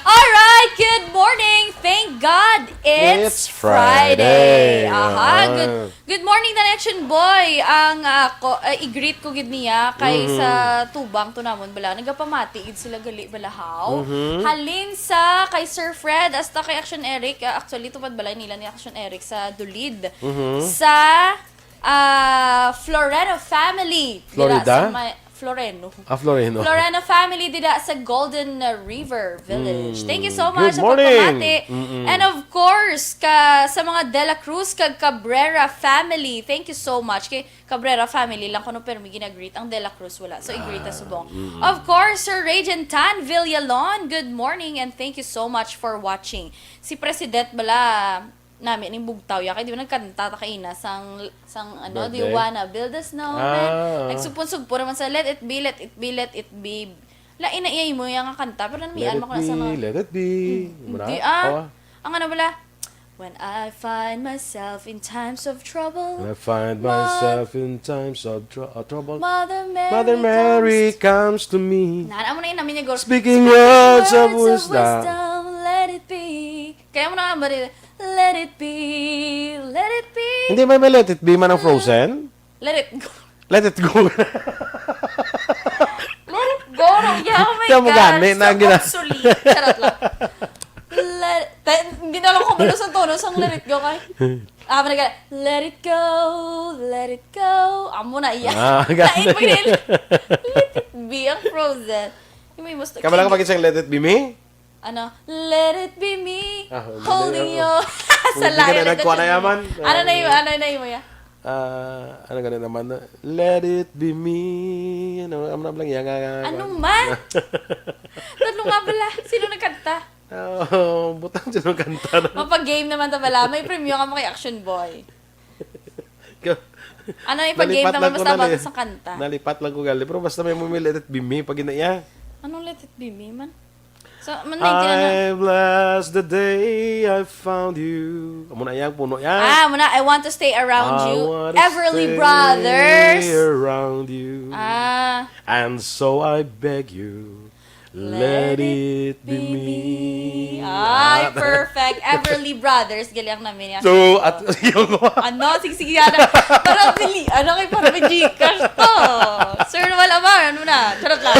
Alright, good morning. Thank God it's It's Friday. Friday. Aha, Ah. good, good morning, Direction Boy. Ang, ah, ko, ah, i-greet ko gid niya kay Mhm. sa tubang to namon bala. Nagapamati gid sila gali balahaw. Mhm. Halin sa kay Sir Fred hasta kay Action Eric. Ah, actually, tupad balay nila ni Action Eric sa Dulid. Mhm. Sa, ah, Floreno family. Dira Florida? sa may, Floreno. Ah, Floreno. Floreno family dira sa Golden River Village. Mm. Thank you so much Good sa morning. pagpamati. Mm-mm. And of course, ka, sa mga De La Cruz kag Cabrera family, thank you so much. Kay Cabrera family lang kuno permi gina-greet, ang De La Cruz wala. So, i-greet ta Ah, subong. mm-mm. Of course, Sir Rajan Tan Villalon, good morning and thank you so much for watching. Si President bala, nami ning bugtaw ya, kay di ba nagkanta ta kaina sang, sang ano, Birthday? "Do you wanna build a snowman?" Ah. Nagsugpon-sugpon naman sa "Let it be, let it be, let it be." Lain na iya imo ya nga kanta, pero namian Let it mo ko na sa be, mga let it be. Hmm, Mura? di, ah. Oh, ah. Ang ano bala, "When I find myself in times of trouble, When I find Ma- myself in times of tr-, uh, trouble, Mother Mary Mother Mary comes comes to me." Na, amo na yun namin yung gor-, Speaking words of Words of wisdom. wisdom, let it be. Kaya mo na nga ba rin, "Let it be, let it be." Hindi, may, may let it be man ang Frozen? Let it go. Let it go. Let it go, no? Yeah, oh my Kaya mo God, gani so na ang gina- obsolete. Charot lang. Let, ta-, hindi na lang ko malos ang tono sang "Let it go" kay. Ah, man, "Let it go, let it go." Amo na iya. Ah, Lain gani. pa yun. "Let it be" ang Frozen. Yung may musta Kaya lang kapag isang "Let it be me"? Ano? "Let it be me, Ah, hindi holding na you." Sa Hindi ka layo na na nagkuha na dyan. yaman. Ano na Ah. yun? Ano na yun, ya? Ah, ano gani naman? "Let it be me." Ano, ano na lang yan? Nga, nga, nga, Ano nga. man? Talo nga pala. Sino nagkanta? Oh, butang sino kanta na. Mapag-game naman ta bala. May premyo ka mo kay Action Boy. Ka- Ano yung pag-game Nalipat naman lang ko basta na about li-, sa kanta? nalipat lang ko gali. Pero basta may mo may "Let it be me" pag ina iya. Anong "Let it be me" man? So, man, nine na. I bless the day I found you. Amo na yang puno yan. Ah, amo na, "I want to stay around I you." wanna Everly stay Brothers. around you. Ah. And so I beg you, let Let it it be be me. me. Ay, Ah. perfect. Everly Brothers, gali ang namin niya. So, at yung Ano? Sige, sige, ano? Parang dili. Ano kay parang may Gcash to? Sir Noel Amar, ano na? Charot lang.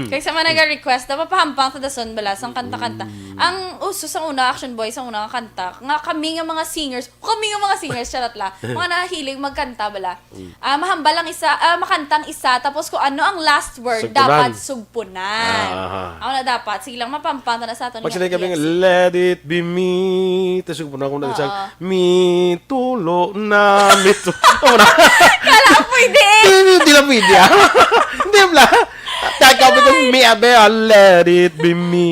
Kay sa mga nag-request, dapat pahampang sa dason bala, sang kanta-kanta. Mm. Ang uso sa una, Action Boy, sa una nga kanta, nga kami nga mga singers, kami nga mga singers, charot lang. Mga nahilig magkanta bala. Mm. Ah, mahambal ang isa, ah, makanta ang isa, tapos kung ano ang last word, Sugpunan. dapat sugpunan. Ah, aha. Ako na dapat. Sige lang, mapampanta na sa aton Pag nga sila kami nga, P X C. "Let it be me." Tapos sugpunan ko na isang, Oo. "Mi tulo na, mi tu-," Ano na? Kala ko pwede eh. Hindi, hindi na pwede, ah. Hindi, bla. Teka, sabi ko, "Mi abe, ah, let it be me."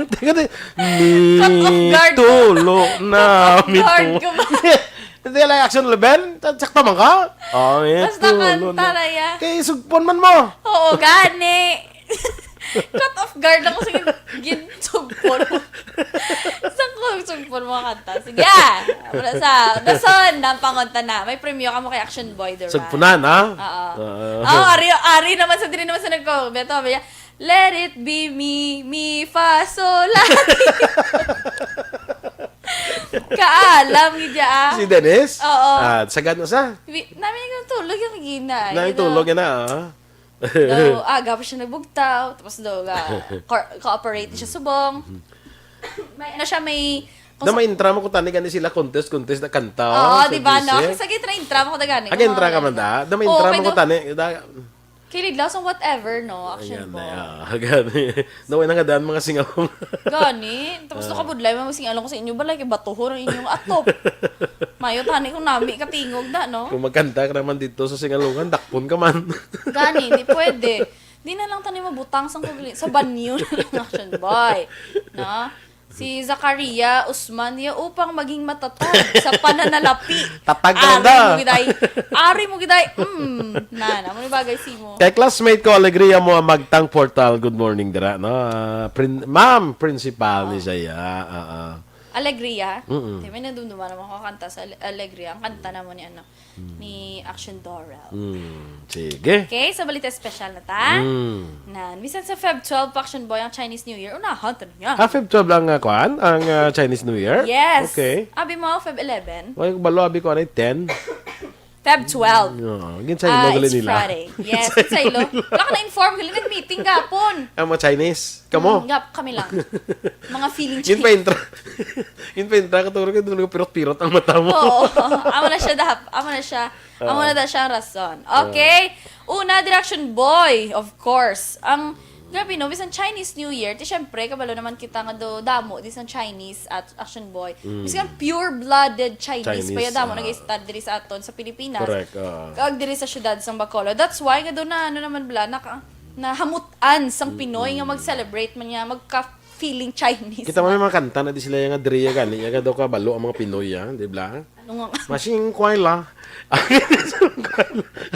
Teka, di, "Mi Caught off guard ko. tulo na, Caught off mi guard tu-," ko ba? Hindi lang action level. Ta-, sakta man ka? Oh, eh, Basta tulo kanta na. na yan. Kay sugpon man mo. Oo, gani. Caught off guard ako sa gin-, ginsugpon mo. Sa ko, sugpon mo kanta. Sige, ah. Wala sa, dason, ang pangunta na. May premyo ka mo kay Action Boy, Duran. Sugpunan, ha? Oo. Oo. Oh, ari, ari naman sa diri naman sa nagko. Beto, abe niya, "Let it be me, mi, fa, sol, la, ti." Kaalam, gid, ah. Si Dennis? Oo. Ah, sagad na sa? Wi-, namin yung tulog yung gina, Namin you know. tulog na, ah. Daw, aga pa siya nagbugtaw, tapos daw, ga-, co-, cooperate siya subong. May, ano siya, may, Na may intra mo ko tani gani sila contest, contest na kanta, Oo, sa di ba, no? G C. Sa gitna intra mo ko na gani, Aga intra ka man da? Da may Oo, intra mo kay ko daw tani, da Kilid lang sa whatever, no? Action Ayan na, ball. ah, gani. Naway na nga daan mga singaw. Gani. Tapos Ah. nakabudlay, mga singaw lang ko sa inyo, balay, kay batuhon ang inyong atop. Mayo, tani kung nami, katingog na, no? Kung magkanta ka naman dito sa Singalongan, dakpon ka man. Gani, di pwede. Di na lang tani mabutang sang kagli-, sa banyo na lang, action boy. No? Si Zakaria Usman, ya upang maging matatag sa pananalapi. Tatag ka Ari na. mo giday. Ari mo giday. Mm. Na, na mo ni bagay si mo. Kay classmate ko, Alegria mo ang Magtang Portal. Good morning, dira, no? Ah, prin-, ma'am, principal ni Ah. siya. Ah, ah. Alegria. Mm-mm. Di ba, nadumduman naman ko kanta sa Ale- Alegria. Ang kanta naman ni, ano, ni Action Dorel. Mm, sige. Okay, sa balita special na ta. Mm. Nan, bisan sa Feb twelve pa, Action Boy, ang Chinese New Year, unahan ta niya. Ah, Feb twelve lang nga kuan, ang ah, Chinese New Year? Yes. Okay. Abi mo, Feb eleven? Wala ko balo, abi ko anay ten. Feb twelve. Oo, ginsaylo Ah, gali it's nila. Friday. Yes, ginsaylo. Wala ka na inform gali, nag-meeting gapon. Ang mga Chinese. Kamo? Mm, gap, kami lang. Mga feeling Yun pa Chinese. intra. Yun pa intra. Katulog ka, tulog ka, pirot-pirot ang mata mo. Oo. Amo na siya dahap. Amo na siya. Amo na da siya ang rason. Okay. Una, Direction Boy, of course. Ang, grabe no, bisan Chinese New Year, ti syempre, kabalo naman kita nga do, damo, di sa Chinese at Action Boy. Bisan pure-blooded Chinese, Chinese, pa ya damo ah. nag-start diri sa aton sa Pilipinas. Correct. ah. Kag diri sa syudad sang Bacolod. That's why nga do na, ano naman bala, naka, nahamutan sang Pinoy nga mag-celebrate man niya, magka-feeling Chinese. Kita mo may mga kanta na di sila yung nga diri ya gani, ya daw kabalo ang mga Pinoy ya, di ba? Ano nga? Masing kway la.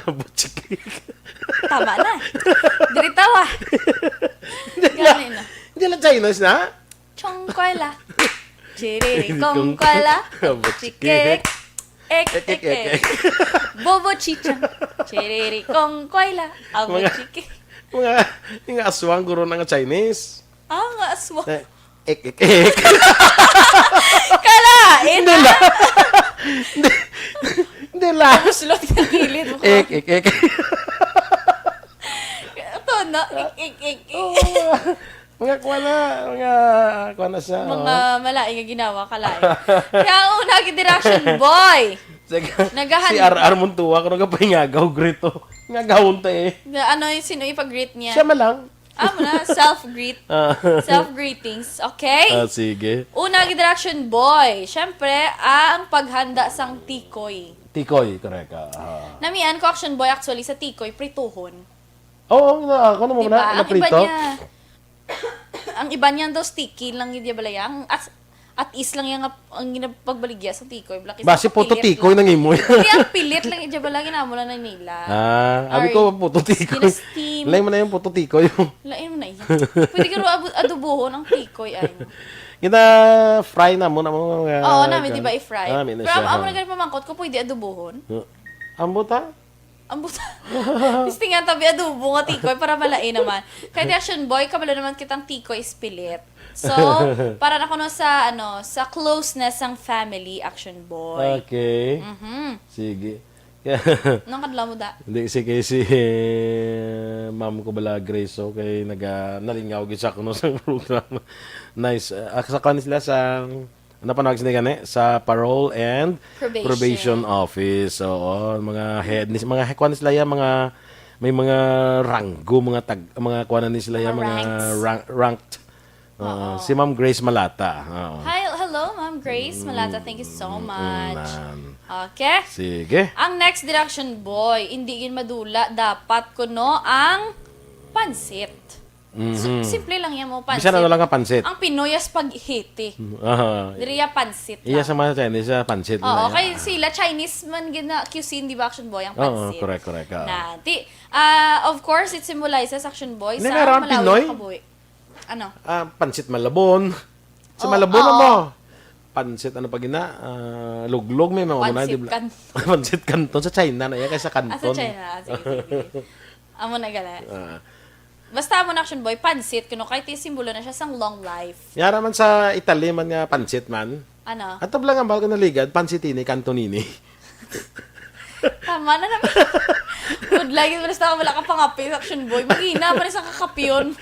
Butchikik. Tama na. Diri tawa. Gani na. Hindi lang Chinese na? Chong kwala. Chiriri kong kwala. Chikik. Ek, ek, ek. Bobo chichang. Chiriri kong kwala. Abo Mga- chikik. Mga, yung aswang guro na nga Chinese. Ah, nga aswang. Eh, ek, ek, ek. Kalain Hindi na. lang. Hindi, hindi lang. Muslot ka gilid mo. Ek, ek, ek. Ito na. Ik, ik, ik, ik. Mga kuha na, mga kuha na siya. Mga oh. malain nga ginawa, kalain. Kaya ang una, gid Direction Boy. Sige. Nagahan- Si R R Montua, kung nagapahingagaw, grito. Ngagawon ta eh. Na, ano yung sino ipag-greet niya? Siya man lang. Amo na, self-greet. Ah. Self-greetings, okay? Ah, sige. Una, gid Direction Boy. Siyempre, ang paghanda sang tikoy. Tikoy, correct. Ah. Namian ko, Action Boy, actually, sa tikoy, prituhon. Oo, na, ako naman Di na, ba? Ang iba naprito. niya, ang iba niya daw sticky lang yun, di ba, Laya? Ang at, at is lang yung ang ginapagbaligya sa tikoy. Black is Basi ang puto pilit tikoy lang. nang imo. Hindi, ang pilit lang, di ba, Laya? Ginamo lang na nila. Ah, abi Ay, ko puto tikoy. kina-steam. Lain mo na yung puto tikoy. Lain mo na yan. Pwede ka rin abu- adubuhon ang tikoy, ay. Kita fry na mo na mo. Oo, nami, di ba, i-fry? Ah, may na Pero siya, amo, amo ha? na gani pamangkot ko, pwede adubuhon. Ambot ha? Ang buta. Gusto nga tabi adubo nga tikoy para malain naman. Kay di Action Boy, kabalo naman kitang tikoy is pilit. So, para na kuno sa, ano, sa closeness ng family, Action Boy. Okay. Mhm. Sige. Nang kadlaw mo da? Hindi, si kay si eh, ma'am ko bala Grace, so kay naga nalingaw gid sa kuno sa program. Nice. Ah, sa kuan sila sa ano pa nawag sila gani? Sa parole and Probation. Probation office. Oo, mga head ni mga kuan sila ya, mga may mga ranggo, mga tag mga kuan ni sila ya, Mga mga ranks. rank- ranked. Oo, Oo. Si Ma'am Grace Malata. Oo. Hi, hello, Ma'am Grace Malata. Thank you so much. Mm, man. Okay. Sige. Ang next Direction Boy, hindi gid madula dapat kuno ang pansit. So, Mhm. simple lang yan mo, pansit. Bisan ano lang nga pansit. Ang Pinoy as spaghetti. Aha. Diri ya pansit Iya lang. sa mga Chinese sa pansit. Oo, na, kay sila Chinese man gid na cuisine, di ba, Action Boy, ang Oo, pansit? correct, correct, oo. Na, di, ah, of course, it symbolizes, Action Boy, Hindi sa nga raw ang malawig Pinoy. nga kabuhi. Ano? Ah, pansit Malabon. Si Oh, Malabon oo. mo. Pansit ano pa gina? Ah, luglog may mga una, Pansit di ba? Canton. Pansit Canton sa China na iya kay sa Ah, sa Canton. China. Ah, sige, sige, sige. Amo na gala. Ah. Basta amo na, Action Boy, pansit, kuno kay ti simbolo na siya sang long life. Yara man sa Italy man nga pansit man. Ano? Ato lang ang balkan naligad, pansitini, cantonini. Tama na naman. Good lagi, basta wala ka pangapi, Action Boy. Magina man sa kakapyon.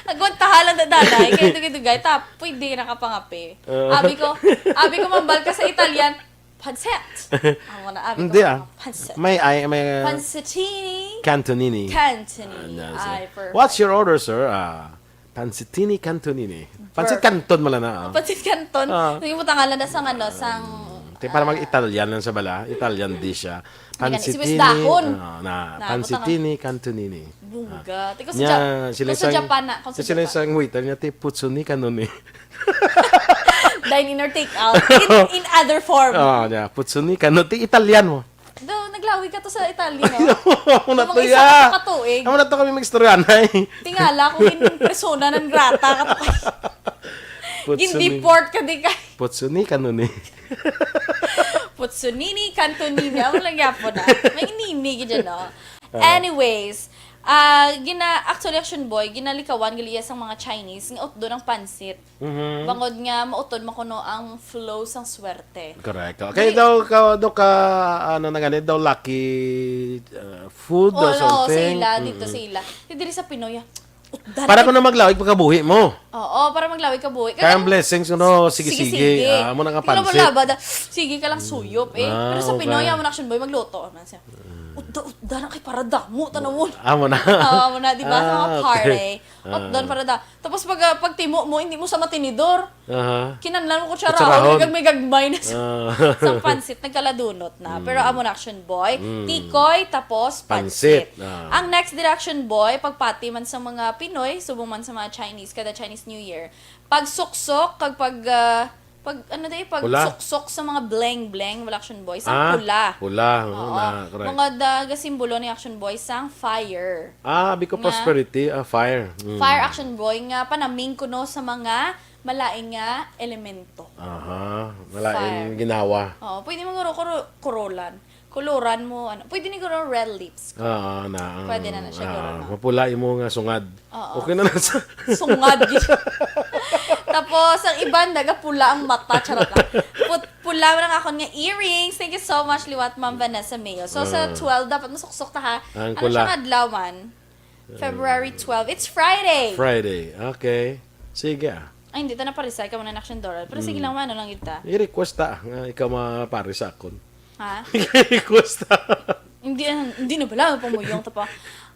Agwantaha lang da, danay. Kaya dugay-dugay, ta, pwede na ka pangapi. Ah. Abi ko, abi ko mambal ka sa Italian, pansit. Amo na, abi ko, Hindi ah. Pansit. May ay may Pansitini. Cantonini. Cantonini. Ah, Ay, perfect. What's your order, sir? Ah, pansitini cantonini. Pansit Perfect. Canton man na. Ah. Pansit Canton. Ah. Naging butangan lang na sang ano, sang Kaya para mag-Italian lang sa bala. Italian dish siya. Hindi ka na, Pansitini. sibuyas dahon. Ah, na, Na, pansitini cantonini. Bungga. Tiko sa Nya, Jap-, sila kung sa sang- Japan na, kung sa sila Japan. Sang waiter niya, ti putsuni kanoni. Dine in or take out. In, in other form. Ah, nya, putsuni kanoni. Ti Italian mo. Do, naglawig ka to sa Italy, no? Amo na Mga to isa ya. ka to katuig. Amo na to kami mag-istoryahan, ay. Tingala kung in persona ng grata ka to. Putsuni. Gin-deport ka di kay. Putsuni, kanuni. Putsunini, kantunini. Amo lang gyapon na. May nini gid dyan, no? Ah. Anyways, ah, gina-, actually, Action Boy, ginalikawan gali iya sang mga Chinese nga utdon ang pansit. Mhm. Bangod nga mautod man kuno ang flow sang swerte. Correct. Kay daw ka, daw ka, ano na gani, daw lucky, uh, food or something. Oo, sa ila, dito sa ila. Di diri sa Pinoy, ah, utdan. Para kuno maglawig pagkabuhi mo. Oo, para maglawig ka buhi. Kaya ang blessings, ano, sige-sige. Sige-sige. Ah, amo na nga pansit. Di ka malaba da, sige ka lang suyop, eh. Ah, okay. Pero sa Pinoy, amo na Action Boy, magluto. Ano siya? Utda, utda na kay para damo, tanawon. Amo na. Oo, amo na, di ba? Sa mga party. Ah, okay. Utdan para da. Tapos pag, ah, pagtimo mo, hindi mo sa matinidor. Aha. Kinanlan mo kutsarahon, kutsarahon. Kag may gagmay na sa, ah, sa pansit, nagkaladunot na. Mm. Pero amo na Action Boy, mm, tikoy, tapos pansit. Pansit, ah. Ang next dira Action Boy, pagpati man sa mga Pinoy, subong man sa mga Chinese, kada Chinese New Year. Pagsuksok, kag pag, ah, pag, ano day, pag suksok sa mga bling-bling, wala Action Boy, sang pula. Ah, pula, oo, oo, na, correct. Mga da-, gasimbolo ni Action Boy, sang fire. Ah, because prosperity, ah, fire. Mm. Fire Action Boy, nga panaming kuno sa mga malain nga elemento. Aha, malain ginawa. Oo, pwede man guro kuro-, kurolan. Kuluran mo, ano. Pwede ni guro red lips. Oo, na, pwede na na siya, ah, guro, no? Mapula imo nga sungad. Oo. Okay na lang sa sungad, gid. Tapos, ang iban, nagapula ang mata, charot lang. Put-, pula man ang akon nga earrings. Thank you so much, liwat Ma'am Vanessa Mayo. So, sa twelve, dapat masuksok ta, ha? Ang kula. Ano siya nga adlaw man? February twelve. It's Friday. Friday. Okay. Sige, ah. Ay, hindi ta na parisay ka muna na Action Doral. Pero sige lang, ano lang yun ta. I-request ta nga ikaw mapari sa akon. Ha? I-request ta. Hindi, ah, hindi na bala, pamuyong ta pa.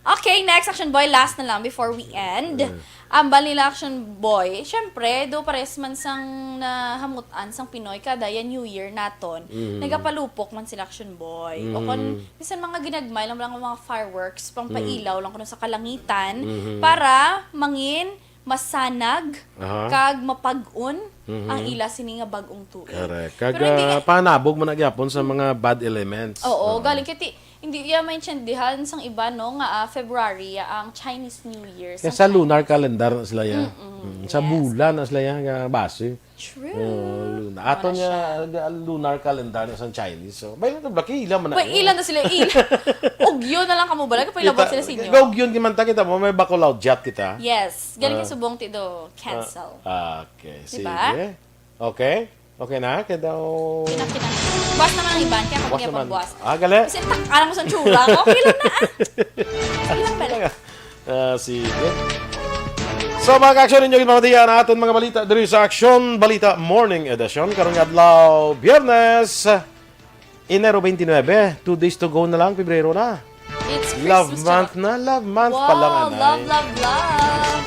Okay, next, Action Boy, last na lang before we end. Mm. Ang bali nila, Action Boy, syempre, do pares man sang nahamutan sang Pinoy, kada yan New Year naton, mm, nagapalupok man sila, Action Boy. O kon, mm, bisan mga ginagmay lang, lang mga fireworks, pang, mm, pailaw lang kuno sa kalangitan, mm-hmm, para mangin masanag, aha, kag mapag-on, mhm, ang ila sini nga bag-ong tuig. Correct. Kag, pero hindi, ah, nga panabog man na gyapon sa mga bad elements. Oo, oo, galing kay ti-, hindi iya maintindihan sang iba, no, nga, ah, February, ah, ang Chinese New Year. Kaya sa lunar calendar na sila, ya. Mm-mm, mm, sa, yes, bulan na sila, ya, nga base. True. Oh, luna. Ato niya, lunar calendar na sa Chinese. So, bay, ito, black, ila man na. Bay, ila na sila, ila. Ugyon na lang kamo, bala, kapag ilabot sila sa inyo. Ugyon, kita mo, may Bacalao Jat kita. Yes. Galing, ah, subong ti do cancel. Ah, okay. Diba? Sige. Okay. Okay na? Kaya daw. Kinang, kinang. Buwas naman ang iban, kaya kapag buwas. Ah, gali? Kasi tak-, alam mo sa tsura. Okay lang na, ah. Sige lang, bala. Ah, sige. So, mga ka-aksyon, ninyo ginpamatian ang aton mga balita diri sa Aksyon Balita Morning Edition. Karong adlaw, Biyernes, Enero twenty-nine. Two days to go na lang, Pebrero na. It's Christmas. Love month na, love month pa lang, anay. Wow, love, love, love.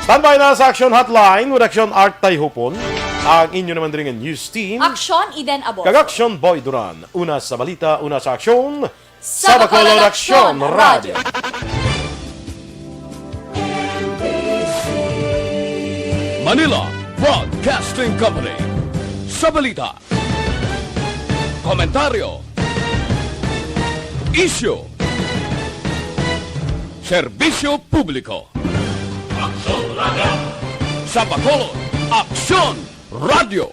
Standby na sa Aksyon Hotline with Aksyon Art Tayhupon, ang inyo naman diri nga news team. Aksyon Eden Aboso. Kag Aksyon Boy Duran. Una sa balita, una sa aksyon. Sa Bacolod Aksyon Radio. Manila Broadcasting Company. Sa balita, komentaryo, isyu, serbisyo publiko. Aksyon Radio. Sa Bacolod, Aksyon Radio.